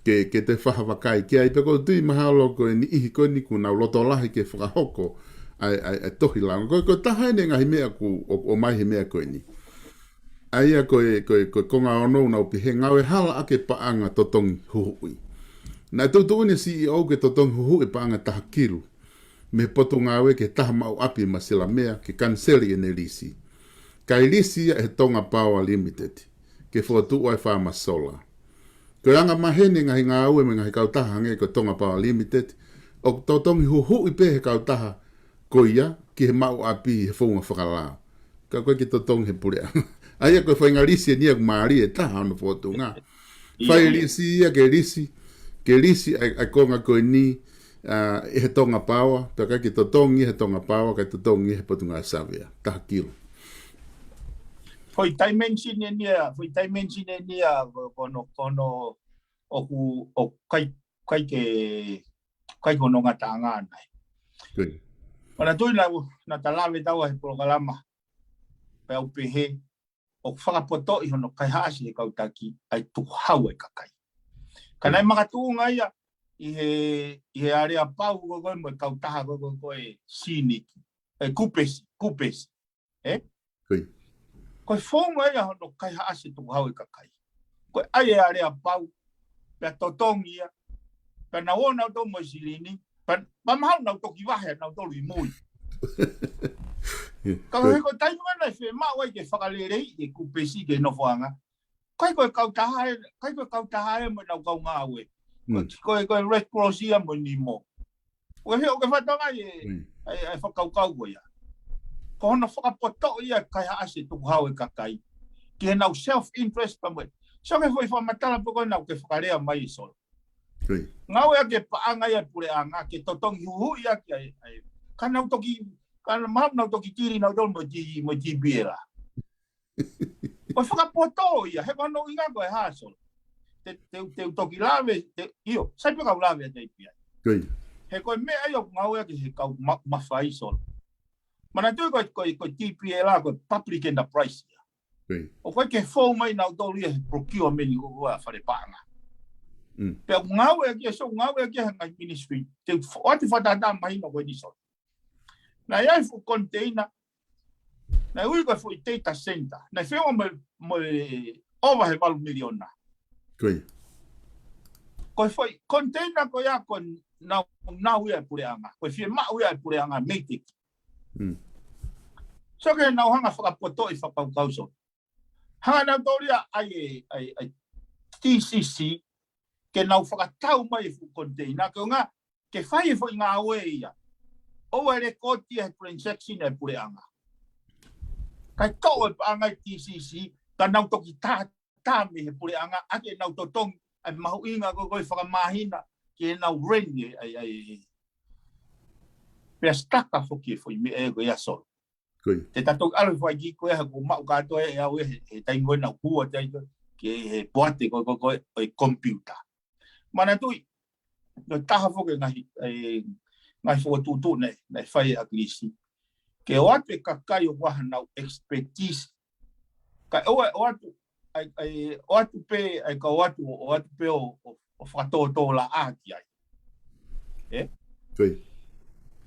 Ke, ke toe fakavakai ki ai pea ʻoku ou tui mahalo ko e niʻihi ko eni ʻoku nau loto lahi ke fakahoko ʻa e, ʻa e, ʻa e tohi lao. Ko, ko e taha eni e ngaahi meʻa ʻoku, ʻo, ʻomai he meʻa ko eni. ʻA ia ko e, ko e, ko e konga ono ʻoku nau pehē ngāue hala ʻaki e paʻanga totongi huhuʻi. Naʻe tuʻutuʻuni e C E O ke totongi huhuʻi e paʻanga taha kilu mei he potungāue ki he taha maʻu ʻapi ʻi Masilamea ke kaniseli ʻene lisi. Kae lisi ia ʻe he Tonga Power Limited ke fokotuʻu ai e faama sola. Ko e anga maheni e ngaahi ngāue mei he ngaahi kautaha hangē ko e Tonga Power Limited, ʻoku totongi huhuʻi pē ʻe he kautaha ko ia ki he maʻu ʻapi ʻi he founga fakalao. Ka ʻoku ʻikai ke totongi ʻe he puleʻanga. ʻA ia ko e faʻahinga lisi eni ia ʻoku mālie taha hono fōtunga. ʻIo, fai ʻio. Lisi ia ke lisi, ke lisi ʻa e, ʻa e konga ko eni, ʻa, ʻe he Tonga Power, pea ʻikai ke totongi ʻe he Tonga Power, kae totongi ʻe he Potungāue Savea. Taha kilu. Foʻi dimension eni ia, foʻi dimension eni ia, ko, ko hono, ko hono, ʻoku, ʻoku ʻikai, ʻikai ke, ʻikai ko hono ngataʻanga nai. Good. Manatuʻi naʻa, naʻa ta lave taua he polokalama, pea u pehē, ʻoku fakapotoʻi hono kaihaʻasi ʻe he kau taki ʻa e tukuhau ʻa e kakai. Ka naʻe makatuʻunga ia ʻi he, ʻi he aleapau ko ē ko ē mo e kautaha ko ē ko ē ko e Siniki, ʻe Kupesi, Kupesi, ē? Kui. Ko e founga ia hono kaihaʻasi e tukuhau ʻa e kakai. Ko e ʻai e aleapau, pea totongi ia, pea nau ō nautolu mo e silini, pea, pea mahalo nau toki vahe nautolu ʻi mui. Ka ko e, ko e taimi ko ē naʻe fiemaʻu ai ke fakaleleiʻi e Kupesi ki he nofoʻanga. ʻIkai ko e kautaha ē, ʻikai ko e kautaha ē mo ʻenau kau ngāue. Ko, mm, ko e, ko e Red Cross ia mo e Nimo. ʻOku ke, ʻoku ke fakatokangaʻi e, mm, ʻa e, ʻa e fakakaukau ko ia. Ko hono fakapotoʻi ia e kaihaʻasi e tukuhau ʻa e kakai. Ki heʻenau self interest pea mo e. Sio ki he foʻi fakamatala pē ko ē naʻa ke fakalea mai ē Solo. Kui. Ngāueʻaki e paʻanga ia ʻa e puleʻanga ke totongi huhuʻi ʻaki ʻa e, ʻa e. Ka nau toki, ka mahalo nau toki tili nautolu mo e T-, mo e TPLR. Ko e fakapoto ia, he ko hono ʻuhinga ko e hā Solo. Te, te, te u toki lave, te, ʻio, sai pē kau lave ʻa te ipi ai. Kui. He ko e meʻa ia ʻoku ngāueʻaki ʻe he kau ma-, mafai Solo. Manatuʻi ko e, ko e, ko e TPLR, ko e public enterprise ia. Kui. ʻOku ʻikai ke fou mai nautolu ia he procurement ko ē ʻa e fale paʻanga. Mm. Pea ʻoku ngāueʻaki ia, so ngāueʻaki ia he ngaahi ministry. Te u fo-, ʻoatu fakatātā mahino ko eni Solo. Naʻe ʻi ai e fuʻu container. Naʻe ui ko e foʻi data center. Naʻe feʻunga mo, mo e ova he valu miliona. Kui. Ko e foʻi container ko ia ko e nau, nau ia e puleʻanga. Ko e fiemaʻu ia e puleʻanga Meitek. Mm. So ke nau hanga fakapotoʻi fakakaukau, so hanga nautolu ia ʻai e, ʻai, ʻai T C C, ke nau fakatau mai e fuʻu container, ke ʻuhinga ke fai e foʻi ngāue ia. ʻOua ʻe lekooti e transaction ʻa e puleʻanga. Kae toʻo e paʻanga ʻi T C C, ka nau toki tātā mei he puleʻanga, ʻa ke nau totongi ʻa e mahuʻinga ko ē ko e fakamāhina ke nau rent e, ʻai, ʻai, pea stuck foki e foʻi meʻa ko ia, Solo. Ko ia. Te ta toki ʻalu fai ki ko ē ha ko maʻu kātoa e au e he, he taimi ko ē naʻa ku hū atu ai ko ē ki he poate ko ē ko ē ʻo e computer. Manatuʻi, ko e taha foki e ngaahi, e, ngaahi fokotuʻutuʻu naʻe, naʻe fai ʻe ʻAkilisi. Ke ʻoatu e kakai ʻoku ʻi ai hanau expertise. Kae ʻoua ʻe ʻoatu, ʻai, ʻai, ʻoatu pē, ʻai ka ʻoatu, ʻoatu pē ʻo, ʻo, ʻo fakatōtōlaʻā ki ai. Ē? Ko ia.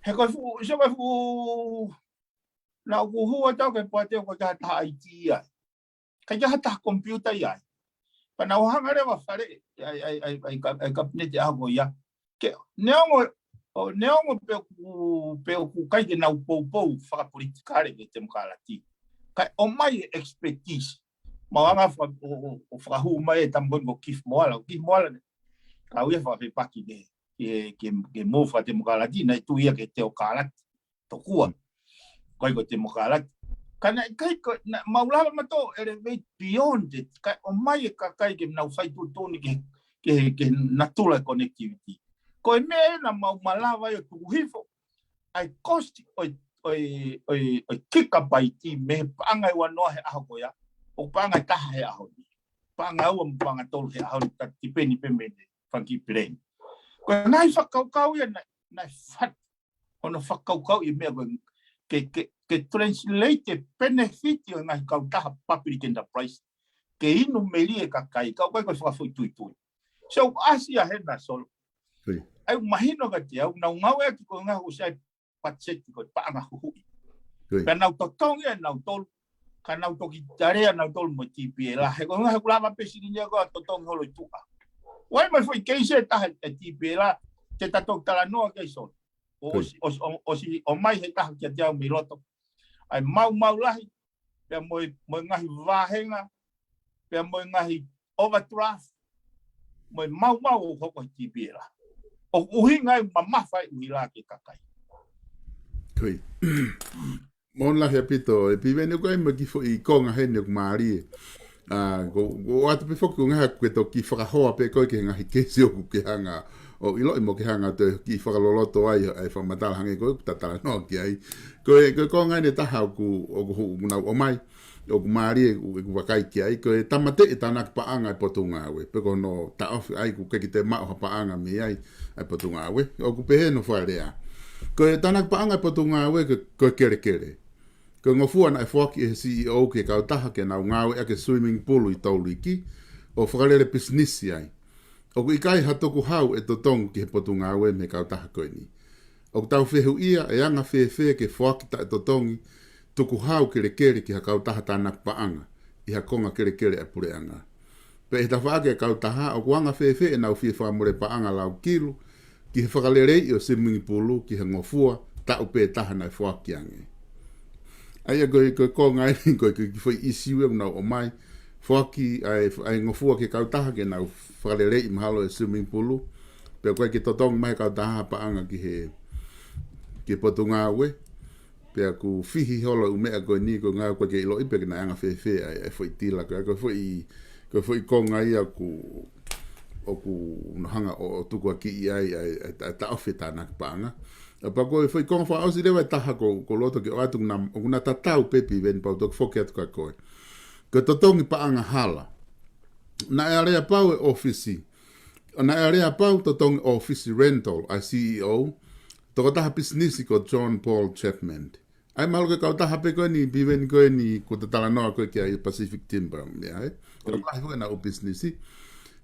He ko e fuʻu, so ko e fuʻu, naʻa ku hū atu au ki he poate ʻoku ʻikai ha taha I T ai. ʻIkai ha taha computer ia ai. Pea naʻa ku hanga leva ʻo faleʻi ʻa e, ʻa e, ʻa e, ʻa e ka-, ʻa e kapineti ʻaho ko ia. Ke, neongo, ʻo, neongo pe ʻoku, pe ʻoku ʻikai ke nau poupou fakapolitikale ki he temokalati. Kae ʻomai e expertise. Mau hanga faka-, ʻo, ʻo, ʻo fakahū mai e tama ko eni ko Keith Moala. Keith Moala ne kau ia fakafepaki ke, ke, ke, ke mou fakatemokalati, naʻe tui ia ki he teokalati tokua. ʻIkai ko e temokalati. Ka naʻe ʻikai ko, naʻa mau lava mautolu ʻo elevate beyond it. Kae ʻomai e kakai ke nau fai tuʻutuʻuni ke, ke, ke natula e connectivity. Ko e meʻa ē naʻa mau malava ai ʻo tuku hifo ʻa e cost ʻo e, ʻo e, ʻo e, ʻo e gigabyte mei he paʻanga ʻe uanoa he ʻaho ko ia, ʻo paʻanga ʻe taha he ʻaho ni. Paʻanga ʻe ua mo paʻanga ʻe tolu he ʻaho ni, ka tipeni pē mei he fanga kiʻi plan. Ko e ngaahi fakakaukau ia naʻe, naʻe fatu hono fakakaukau ʻi he meʻa ko ē ke, ke, ke translate e benefit ʻo e ngaahi kautaha public enterprise ke inu melie e kakai, ka ʻoku ʻikai ko e fakafoʻituitui. So, ʻasi ia hena, Solo. Ko ia. ʻOku mahino kiate au, nau ngāueʻaki ko e ngaahi ʻosi ai patiseti ko e paʻanga huhuʻi. Ko ia. Pea nau totongi ʻe nautolu, ka nau toki tali ʻe nautolu mo e T P L. He ko e ngaahi ʻoku lava pē silini ia ko ē ʻo totongi holo ʻi tuʻa. ʻOku ʻi ai mo e foʻi keisi ʻe taha ʻa e T P L, te ta toki talanoa ki ai, Solo. ʻO, ko ia. ʻOsi, ʻosi, ʻosi ʻomai he taha kiate au mei loto. ʻA e maumau lahi, pea mo e, mo e ngaahi vāhenga, pea mo e ngaahi overdraft, mo e maumau ʻoku hoko he T P L. ʻOku ʻuhinga ai mamafa e ʻuhila ki he kakai. Ko ia. Mālō lahi ʻaupito, ʻe Piveni, ʻoku ʻi ai mo e kiʻi foʻi konga heni ʻoku mālie. ʻA, ko, ko ʻoatu pē foki ko e ngaahi ʻoku ke toki fakahoa pē koe ki he ngaahi keisi ʻoku ke hanga ʻo ʻiloʻi mo ke hanga ʻo toe kiʻi fakaloloto ai ʻa e fakamatala hangē ko ē ʻoku ta talanoa ki ai. Ko e, ko e konga eni ʻe taha ʻoku, ʻoku hu-, ʻoku nau ʻomai, ʻoku mālie ʻeku, ʻeku vakai ki ai, ko e tāmateʻi e tānaki paʻanga ʻa e Potungāue, pe ko hono taʻofi ai ʻoku ʻikai ke toe maʻu ha paʻanga mei ai ʻa e Potungāue, ʻoku pehē hono fakalea. Ko e tānaki paʻanga ʻa e Potungāue ko, ko e kelekele. Ko e ngofua naʻe foaki ʻe he C E O ki he kautaha ke nau ngāueʻaki e swimming pool ʻi Touliki, ʻo fakalele pisinisi ai. ʻOku ʻikai ha tukuhau ʻe totongi ki he Potungāue mei he kautaha ko eni. ʻOku tau fehuʻia ʻe anga fēfē ke foaki taʻetotongi tukuhau kelekele ki ha kautaha tānaki paʻanga ʻi ha konga kelekele ʻa e puleʻanga. Pea ʻi he tafaʻaki ʻa e kautaha, ʻoku anga fēfē ʻenau fie fakamole paʻanga lau kilu ki he fakaleleiʻi ʻo e swimming pool ki he ngofua taʻu pē taha naʻe foaki ange. ʻA ia ko e, ko e konga eni, ko e, ko e kiʻi foʻi ʻisiū ʻoku nau ʻomai. Foaki ʻa e, ʻa e ngofua ki he kautaha ke nau fakaleleiʻi mahalo e swimming pool. Pea ʻoku ʻikai ke totongi mai he kautaha ha paʻanga ki he, ki he Potungāue. Pea ʻoku fihi holo e ʻū meʻa ko eni, ko e ʻuhinga ʻoku ʻikai ke ʻiloʻi pe ke nau anga fēfē ʻa e, ʻa e foʻi tila ko ē, ko e foʻi, ko e foʻi konga ia ʻoku, ʻoku nau hanga ʻo, ʻo tukuakiʻi ai ʻa e, ʻa e, ʻa e taʻofi e tānaki paʻanga. ʻA pea ko e foʻi konga fakaʻosi leva ʻe taha ʻoku, ʻoku ou loto ke ʻoatu ʻoku na, ʻoku na tatau pē Piveni pea u toki foki atu kia koe. Ko e totongi paʻanga hala. Naʻe aleapau e ʻōfisi. Naʻe aleapau totongi ʻōfisi rental ʻa e C E O, tokotaha pisinisi ko John Paul Chapman. ʻA ia mahalo ko e kautaha pē ko eni Piveni ko eni ʻoku ta talanoa ko ē ki ai, Pacific Timber, meʻa ē. Ko e lahi ko ē ʻenau pisinisi.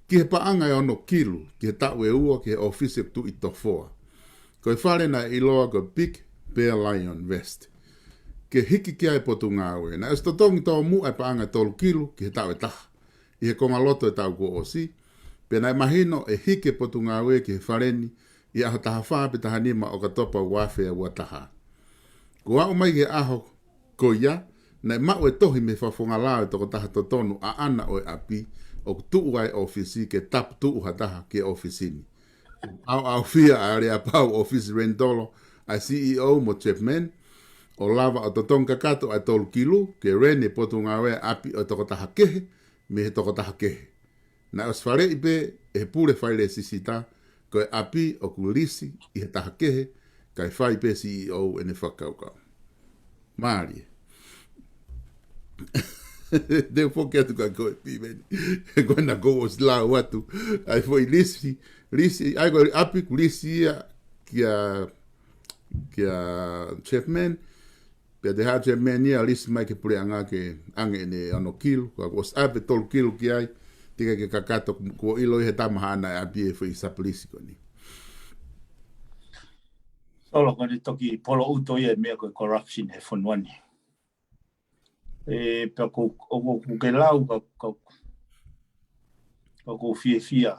Ki he paʻanga ʻe ono kilu, ki he taʻu ʻe ua, ki he ʻōfisi ʻoku tuʻu ʻi Tofoa. Ko e fale naʻe ʻiloa ko Big Bear Lion West. Ke hiki ki ai e Potungāue. Naʻe ʻosi totongi tōmuʻa e paʻanga ʻe tolu kilu, ki he taʻu ʻe taha. ʻI he konga loto e taʻu kuo ʻosi. Pea naʻe mahino ʻe hiki e Potungāue ki he fale ni, ʻi he ʻaho taha fā pe taha nima ʻo ʻOkatopa ua afe ua taha. Ko e aʻu mai ki he ʻaho ko ia, naʻe maʻu e tohi mei he fakafofonga lao ʻo e tokotaha totonu ʻaʻana ʻo e ʻapi ʻoku tuʻu ai e ʻōfisi ke tapu tuʻu ha taha ki he ʻōfisi ni. ʻAoʻaofia ʻa e aleapau ʻōfisi renitolo ʻa e C E O mo Chapman, ʻo lava ʻo totongi kakato ʻa e tolu kilu ke rent e potungāue ʻapi ʻo e tokotaha kehe mei he tokotaha kehe. Naʻe ʻosi faleʻi pē ʻe he pule failesisita ko e ʻapi ʻoku lisi ʻi he taha kehe, kae fai pē C E O ʻene fakakaukau. Mālie. Te u foki atu kia koe, Piveni. Ko ena ʻoku ou ʻosi lau atu. ʻA e foʻi lisi, lisi, ʻa e ko e ʻapi kuo lisi ia kia, kia Chapman. Pea te haʻu Chapman ia ʻo lisi mai ki he puleʻanga ke ʻange ʻene ono kilu. Ka kuo ʻosi ʻave tolu kilu ki ai, teʻeki ke kakato, kuo ʻilo ʻe he tama haʻana e ʻapi e foʻi saplisi ko eni. Solo, ko eni toki poloʻuto ia e meʻa ko e corruption he fonua ni. ʻE, pea ko, ʻoku, ʻoku ke lau ka, ka, ka ʻoku ou fiefia.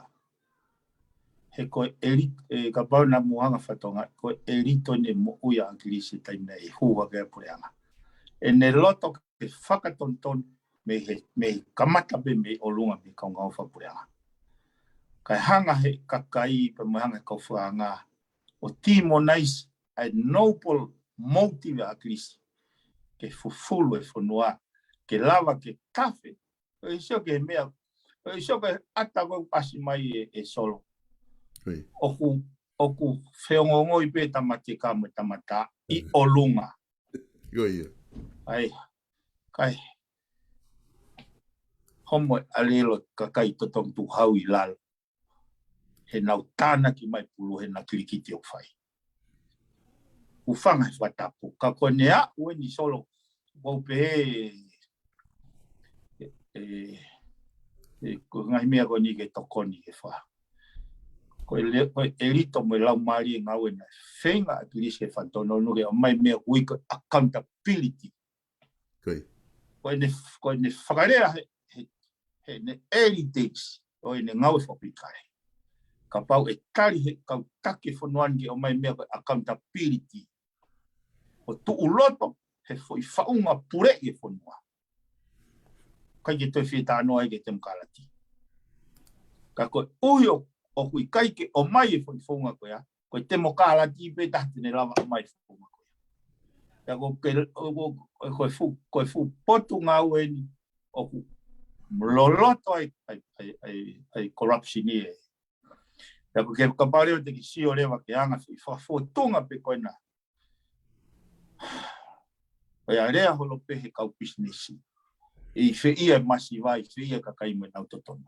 He ko e ʻelito, ʻe, kapau naʻa mou hanga ʻo fakatonga, ko e ʻelito eni e moʻui ʻa ʻAkilisi he taimi naʻe hū hake ai e puleʻanga. ʻEne loto ke fakatonutonu mei he, mei he kamata pē mei ʻolunga mei he kaungāʻofa puleʻanga. Kae hanga he kakai pea mo e hanga he kau fakaanga ʻo demonize ʻa e noble motive ʻa ʻAkilisi ke fufulu e fonua, ke lava ke tafe. ʻOku ou sio ki he meʻa, ʻoku ou sio ki he ʻata ko ē ʻoku ʻasi mai e, e Solo. ʻOku, ʻoku feongoongoi pē tamatea mo e tamatea ʻi ʻolunga. ʻAi, kae homo e ʻalelo kakai totongi tuʻu hau ʻi lalo. He nau tānaki mai pulu he na kilikiti ʻoku fai. ʻOku fanga he fakatapu. Ka ko eni aʻu eni Solo, ʻoku ou pehē, ʻe, ʻe, ʻe, ko e ngaahi meʻa ko eni ke tokoni ke fā. Ko e le-, ko e ʻelito mo e laumālie ngāue naʻe feinga ʻAkilisi ke fakatonutonu ke ʻomai meʻa ʻoku ui ko e accountability. Ko ʻene, ko ʻene fakalea he, he, heʻene early days ʻo ʻene ngāue fakapolitikale. Kapau ʻe tali he kau taki e fonua ni ke ʻomai meʻa ko e accountability. ʻO tuʻu loto he foʻi faʻunga puleʻi e fonua. ʻIkai ke toe fie talanoa ai ki he temokalati. Ka koeʻuhi ʻo, ʻoku ʻikai ke ʻomai e foʻi faʻunga ko ia, ko e temokalati pē taha te ne lava ʻomai e faʻunga ko ia. Pea ko ke, ko, ko, ko e fuʻu, ko e fuʻu potungāue eni ʻoku loloto ai, ai, ai, ai, ai corruption ē. Pea ko ke kapau leva te ke sio leva ki he anga foʻi fakafotunga pē ko ena. ʻOi, ʻa e lea holo pē he kau pisinisi. ʻI fē ia e masiva, ʻi fē ia e kakai mo ʻenau totonu.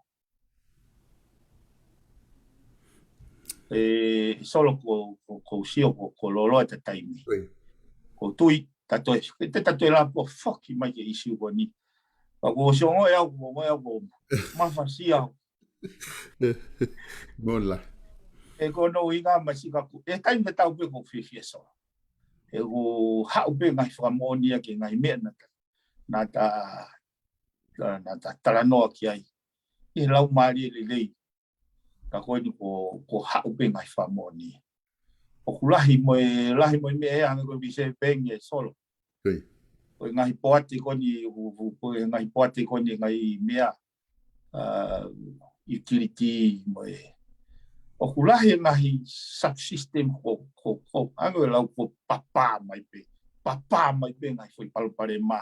ʻE, Solo ko, ko, ko sio ko, ko loloa e taimi. Ko tui, ta toe, te ta toe lapo foki mai ki he ʻīsiu ko eni. Ka ko sio ngoe au, ko ngoe au, ko mafasia au. Mola. ʻE ko no inga masika ku. ʻE taimi tatau pē ʻoku ou fiefia Solo. ʻE ʻoku haʻu pē ngaahi fakamoʻoni ʻaki e ngaahi meʻa naʻa ta, naʻa ta, naʻa ta talanoa ki ai. ʻI he laumālie lelei. Ka ko eni ko, ko haʻu pē ngaahi fakamoʻoni. ʻOku lahi mo e, lahi mo e meʻa ʻe hanga ko e vise pē nge Solo. Ko e ngaahi poate ko eni, ʻoku, ʻoku, ko e ngaahi poate ko eni, ngaahi meʻa, ʻa, utility mo e. ʻOku lahi e ngaahi subsystem ko, ko, ko, ʻange ʻe lau ko papa mai pē. Papa mai pē ngaahi foʻi palopalema.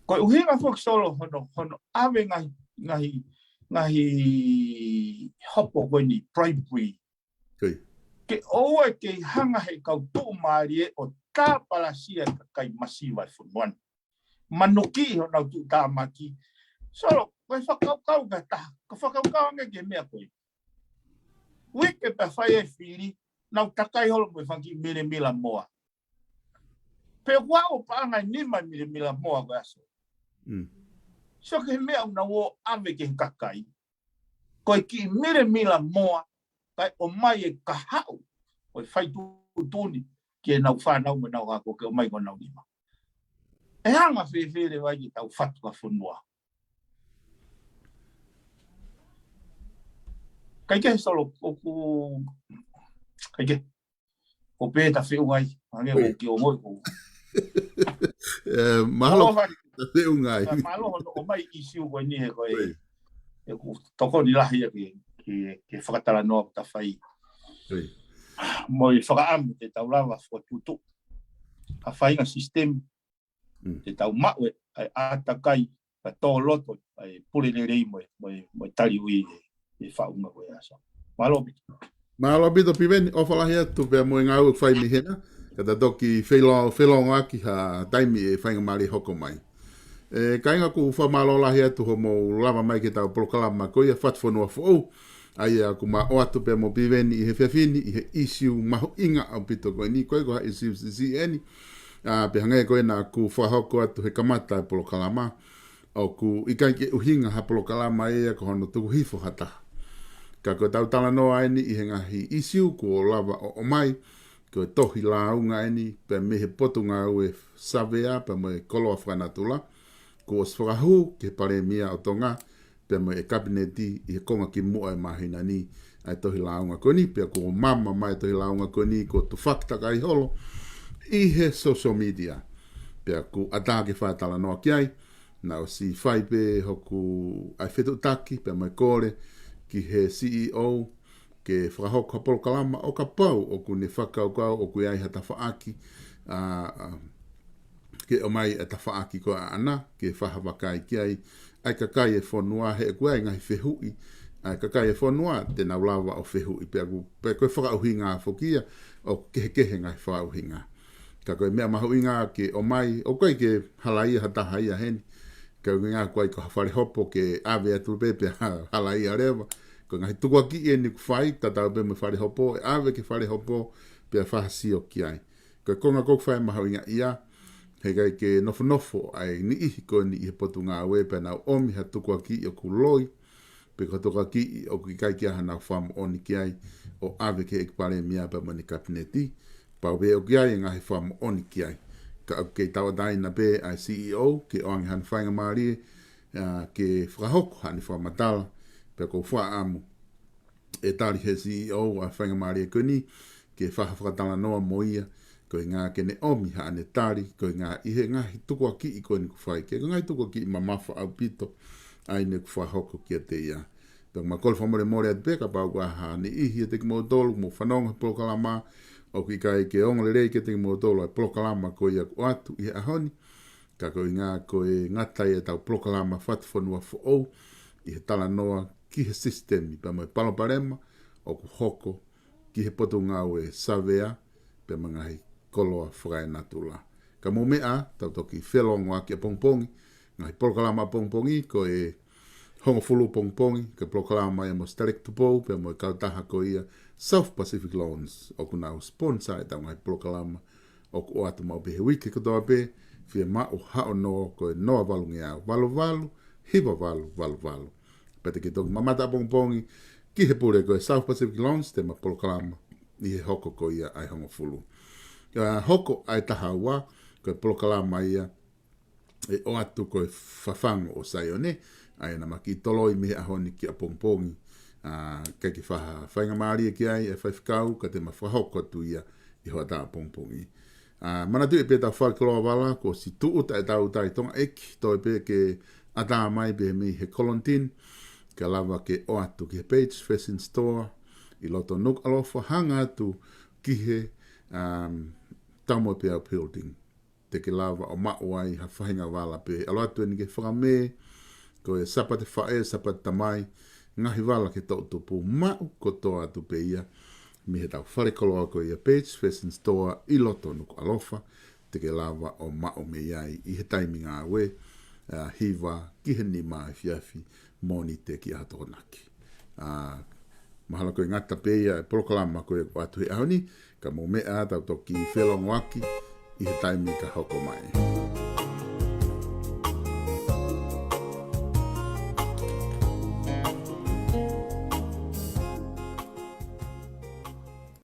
Ko e ʻuhinga foki Solo hono, hono ʻave ngaahi, ngaahi, ngaahi hopo ko eni bribery. Ke ʻoua ʻe kei hanga he kau tuʻumālie ʻo tāpalasia e kakai masiva e fonua ni. Manukiʻi honau tuʻutāmaki. Solo, ko e fakakaukau ka taha, ka fakakaukau ange ki he meʻa ko ē. Uike pea fai e fili, nau takai holo mo e fanga kiʻi milemila moa. Pe ua o paʻanga e nima milemila moa ko e aso. Sio ki he meʻa ʻoku nau ō ʻave ki he kakai. Ko e kiʻi milemila moa, kae ʻomai e kahaʻu ʻo e fai tuʻutuʻuni ki heʻenau fānau mo ʻenau ako ke ʻomai ko ʻenau nima. ʻE hanga fēfē leva ai ke tau fatu ha fonua. Kae kehe Solo, ʻoku, Kae kehe, ko pē ta feʻunga ai, hangē ʻoku ki o ngoi ko. Mālō, ta feʻunga ai. Mālō hono ʻomai ʻīsiu ko eni he ko e. ʻOku tokoni lahi ia ke, ke, ke fakatalanoa ʻoku ta fai. Mo e fakaʻamu ke tau lava fokotuʻutuʻu ha faʻahinga sisitemi ke tau maʻu e, ʻa e ʻātakai, ka tō loto, ʻa e pule lelei mo e, mo e, mo e taliui e, e faʻunga ko e asa. Mālō ʻaupito. Mālō ʻaupito Piveni, ʻofa lahi atu pea mo e ngāue ʻoku fai mei hena, ka ta toki feilongo, feilongoaki ha taimi e faingamālie hoko mai. E, kāinga ʻoku fakamālō lahi atu hoʻomou lava mai ke tau polokalama ko ia Fatufonua Foʻou, ʻa ia ʻoku ma ʻoatu pea mo Piveni ʻi he efiafi ni, ʻi he ʻīsiu mahuʻinga ʻaupito ko eni, ko e ko ha ʻīsiu siʻisiʻi eni, ʻa, pea hangē ko ena ʻoku fakahoko atu he kamata e polokalama, ʻoku ʻikai ke ʻuhinga ha polokalama ia ko hono tuku hifo ha taha. Ka ko e tau talanoa eni ʻi he ngaahi ʻīsiu kuo lava ʻo ʻomai, ko e tohi lāunga eni, pea mei he Potungāue Savea, pea mo e Koloa Fakanatula, kuo ʻosi fakahū ki he Palēmia ʻo Tonga, pea mo e Kapineti ʻi he konga kimuʻa e māhina ni, ʻa e tohi lāunga ko eni, pea kuo mama mai e tohi lāunga ko eni, kuo tufaki takai holo ʻi he social media. Pea ʻoku ʻatā ke fakatalanoa ki ai, naʻa ʻosi fai pē hoku ʻai fetuʻutaki, pea mo e kole ki he C E O, ke fakahoko ha polokalama ʻo kapau ʻoku ne fakakaukau ʻoku ʻi ai ha tafaʻaki, ʻa, ʻa, ke ʻomai e tafaʻaki ko ē ʻaʻana, ke fakavakai ki ai, ʻa e kakai e fonua he ʻoku ʻi ai ngaahi fehuʻi, ʻa e kakai e fonua te nau lava ʻo fehuʻi pea ʻoku, pea ko e fakaʻuhinga foki ia ʻoku kehekehe ngaahi fakaʻuhinga. Ka ko e meʻa mahuʻinga ke ʻomai, ʻoku ʻikai ke halaia ha taha ia heni. Ka ko e ngaahi ko ai ko ha fale hopo ke ʻave atu pē pea halaia leva. Ko e ngaahi tukuakiʻi eni ʻoku fai, tatau pē mo e fale hopo, ʻe ʻave ki he fale hopo, pea fakasio ki ai. Ko e konga ʻoku fai mahuʻinga ia, he ʻikai ke nofonofo ʻa e niʻihi ko eni ʻi he Potungāue pea nau ʻomi ha tukuakiʻi ʻoku loi, pe ko e tukuakiʻi ʻoku ʻikai ke ʻi ai hanau fakamoʻoni ki ai, ʻo ʻave ki he ʻEiki Palēmia pea mo ʻene Kapineti, pau pē ʻoku ʻi ai e ngaahi fakamoʻoni ki ai. Ka ʻoku kei tauʻatāina pē ʻa e C E O, ke ʻoange haʻane faingamālie, ʻa, ke fakahoko haʻane fakamatala, pea ʻoku ou fakaʻamu ʻe tali he C E O ʻa e faingamālie ko eni, ke faka-, fakatalanoa mo ia, koeʻuhi ke ne ʻomi haʻane tali, koeʻuhi ʻi he ngaahi tukuakiʻi ko eni ʻoku fai, ke ko e ngaahi tukuakiʻi mamafa ʻaupito, ʻa eni ʻoku fakahoko kiate ia. Pea ʻoku ma kole fakamolemole atu pē kapau ʻoku ʻi ai ha niʻihi ʻiate kimoutolu, mou fanongo he polokalama, ʻoku ʻikai ke ongo lelei kiate kimoutolu ʻa e polokalama ko ia ʻoku ʻoatu ʻi he ʻaho ni, ka koeʻuhi ko e ngata ʻi heʻetau polokalama Fatufonua Foʻou, ʻi he talanoa ki he sisitemi, pea mo e palopalema ʻoku hoko ki he Potungāue Savea, pea mo e ngaahi koloa fakaenatula. Ka mou meʻa, tau toki felongoaki ʻapongipongi, ngaahi polokalama ʻapongipongi, ko e hongofulu pongipongi, ko e polokalama ia mo Stalek Tupou, pea mo e kautaha ko ia South Pacific Loans, ʻoku nau sponsor ʻetau ngaahi polokalama, ʻoku ʻoatu maʻu pē he uike kotoa pē, fiemaʻu haʻo nō ko e noa valungeau, valu valu, hiva valu, valu valu. Pea te ke toki mamata ʻapongipongi, ki he pule ko e South Pacific Loans, te ma polokalama, ʻi he hoko ko ia ʻa e hongofulu. ʻA, hoko ʻa e taha ua, ko e polokalama ia, ʻe ʻoatu ko e Fafangu ʻo Saione, ʻa ia naʻa ma kiʻi toloi mei he ʻaho ni ki ʻapongipongi, ʻa, ʻikai ke faʻa faingamālie ki ai e faifekau, ka te ma fakahoko atu ia ʻi he hoʻatā ʻapongipongi. ʻA, manatuʻi pē ʻetau fale koloa vala, kuo ʻosi tūʻuta ʻetau tai Tonga ʻEiki, toe pē ke ʻatā mai pē mei he Kolonitini, ka lava ke ʻoatu ki he Page Fashion Store, ʻi loto Nukuʻalofa hanga atu ki he, um, Taumoepeau Building. Te ke lava ʻo maʻu ai ha faʻahinga vala pē. ʻAlu atu eni ki he Fakamē, ko e Sāpate Faʻē, Sāpate Tamai, ngaahi vala ki he toʻutupu, maʻu kotoa atu pē ia, mei heʻetau fale koloa ko ia Page Fashion Store ʻi loto Nukuʻalofa, te ke lava ʻo maʻu mei ai ʻi he taimi ngāue, ʻa, hiva ki he nima efiafi, Mōnite ki he Aho Tokonaki. ʻA, mahalo ko e ngata pē ia e polokalama ko ia ʻoku ʻoatu he ʻaho ni, ka mou meʻa tau toki felongoaki ʻi he taimi ka hoko mai.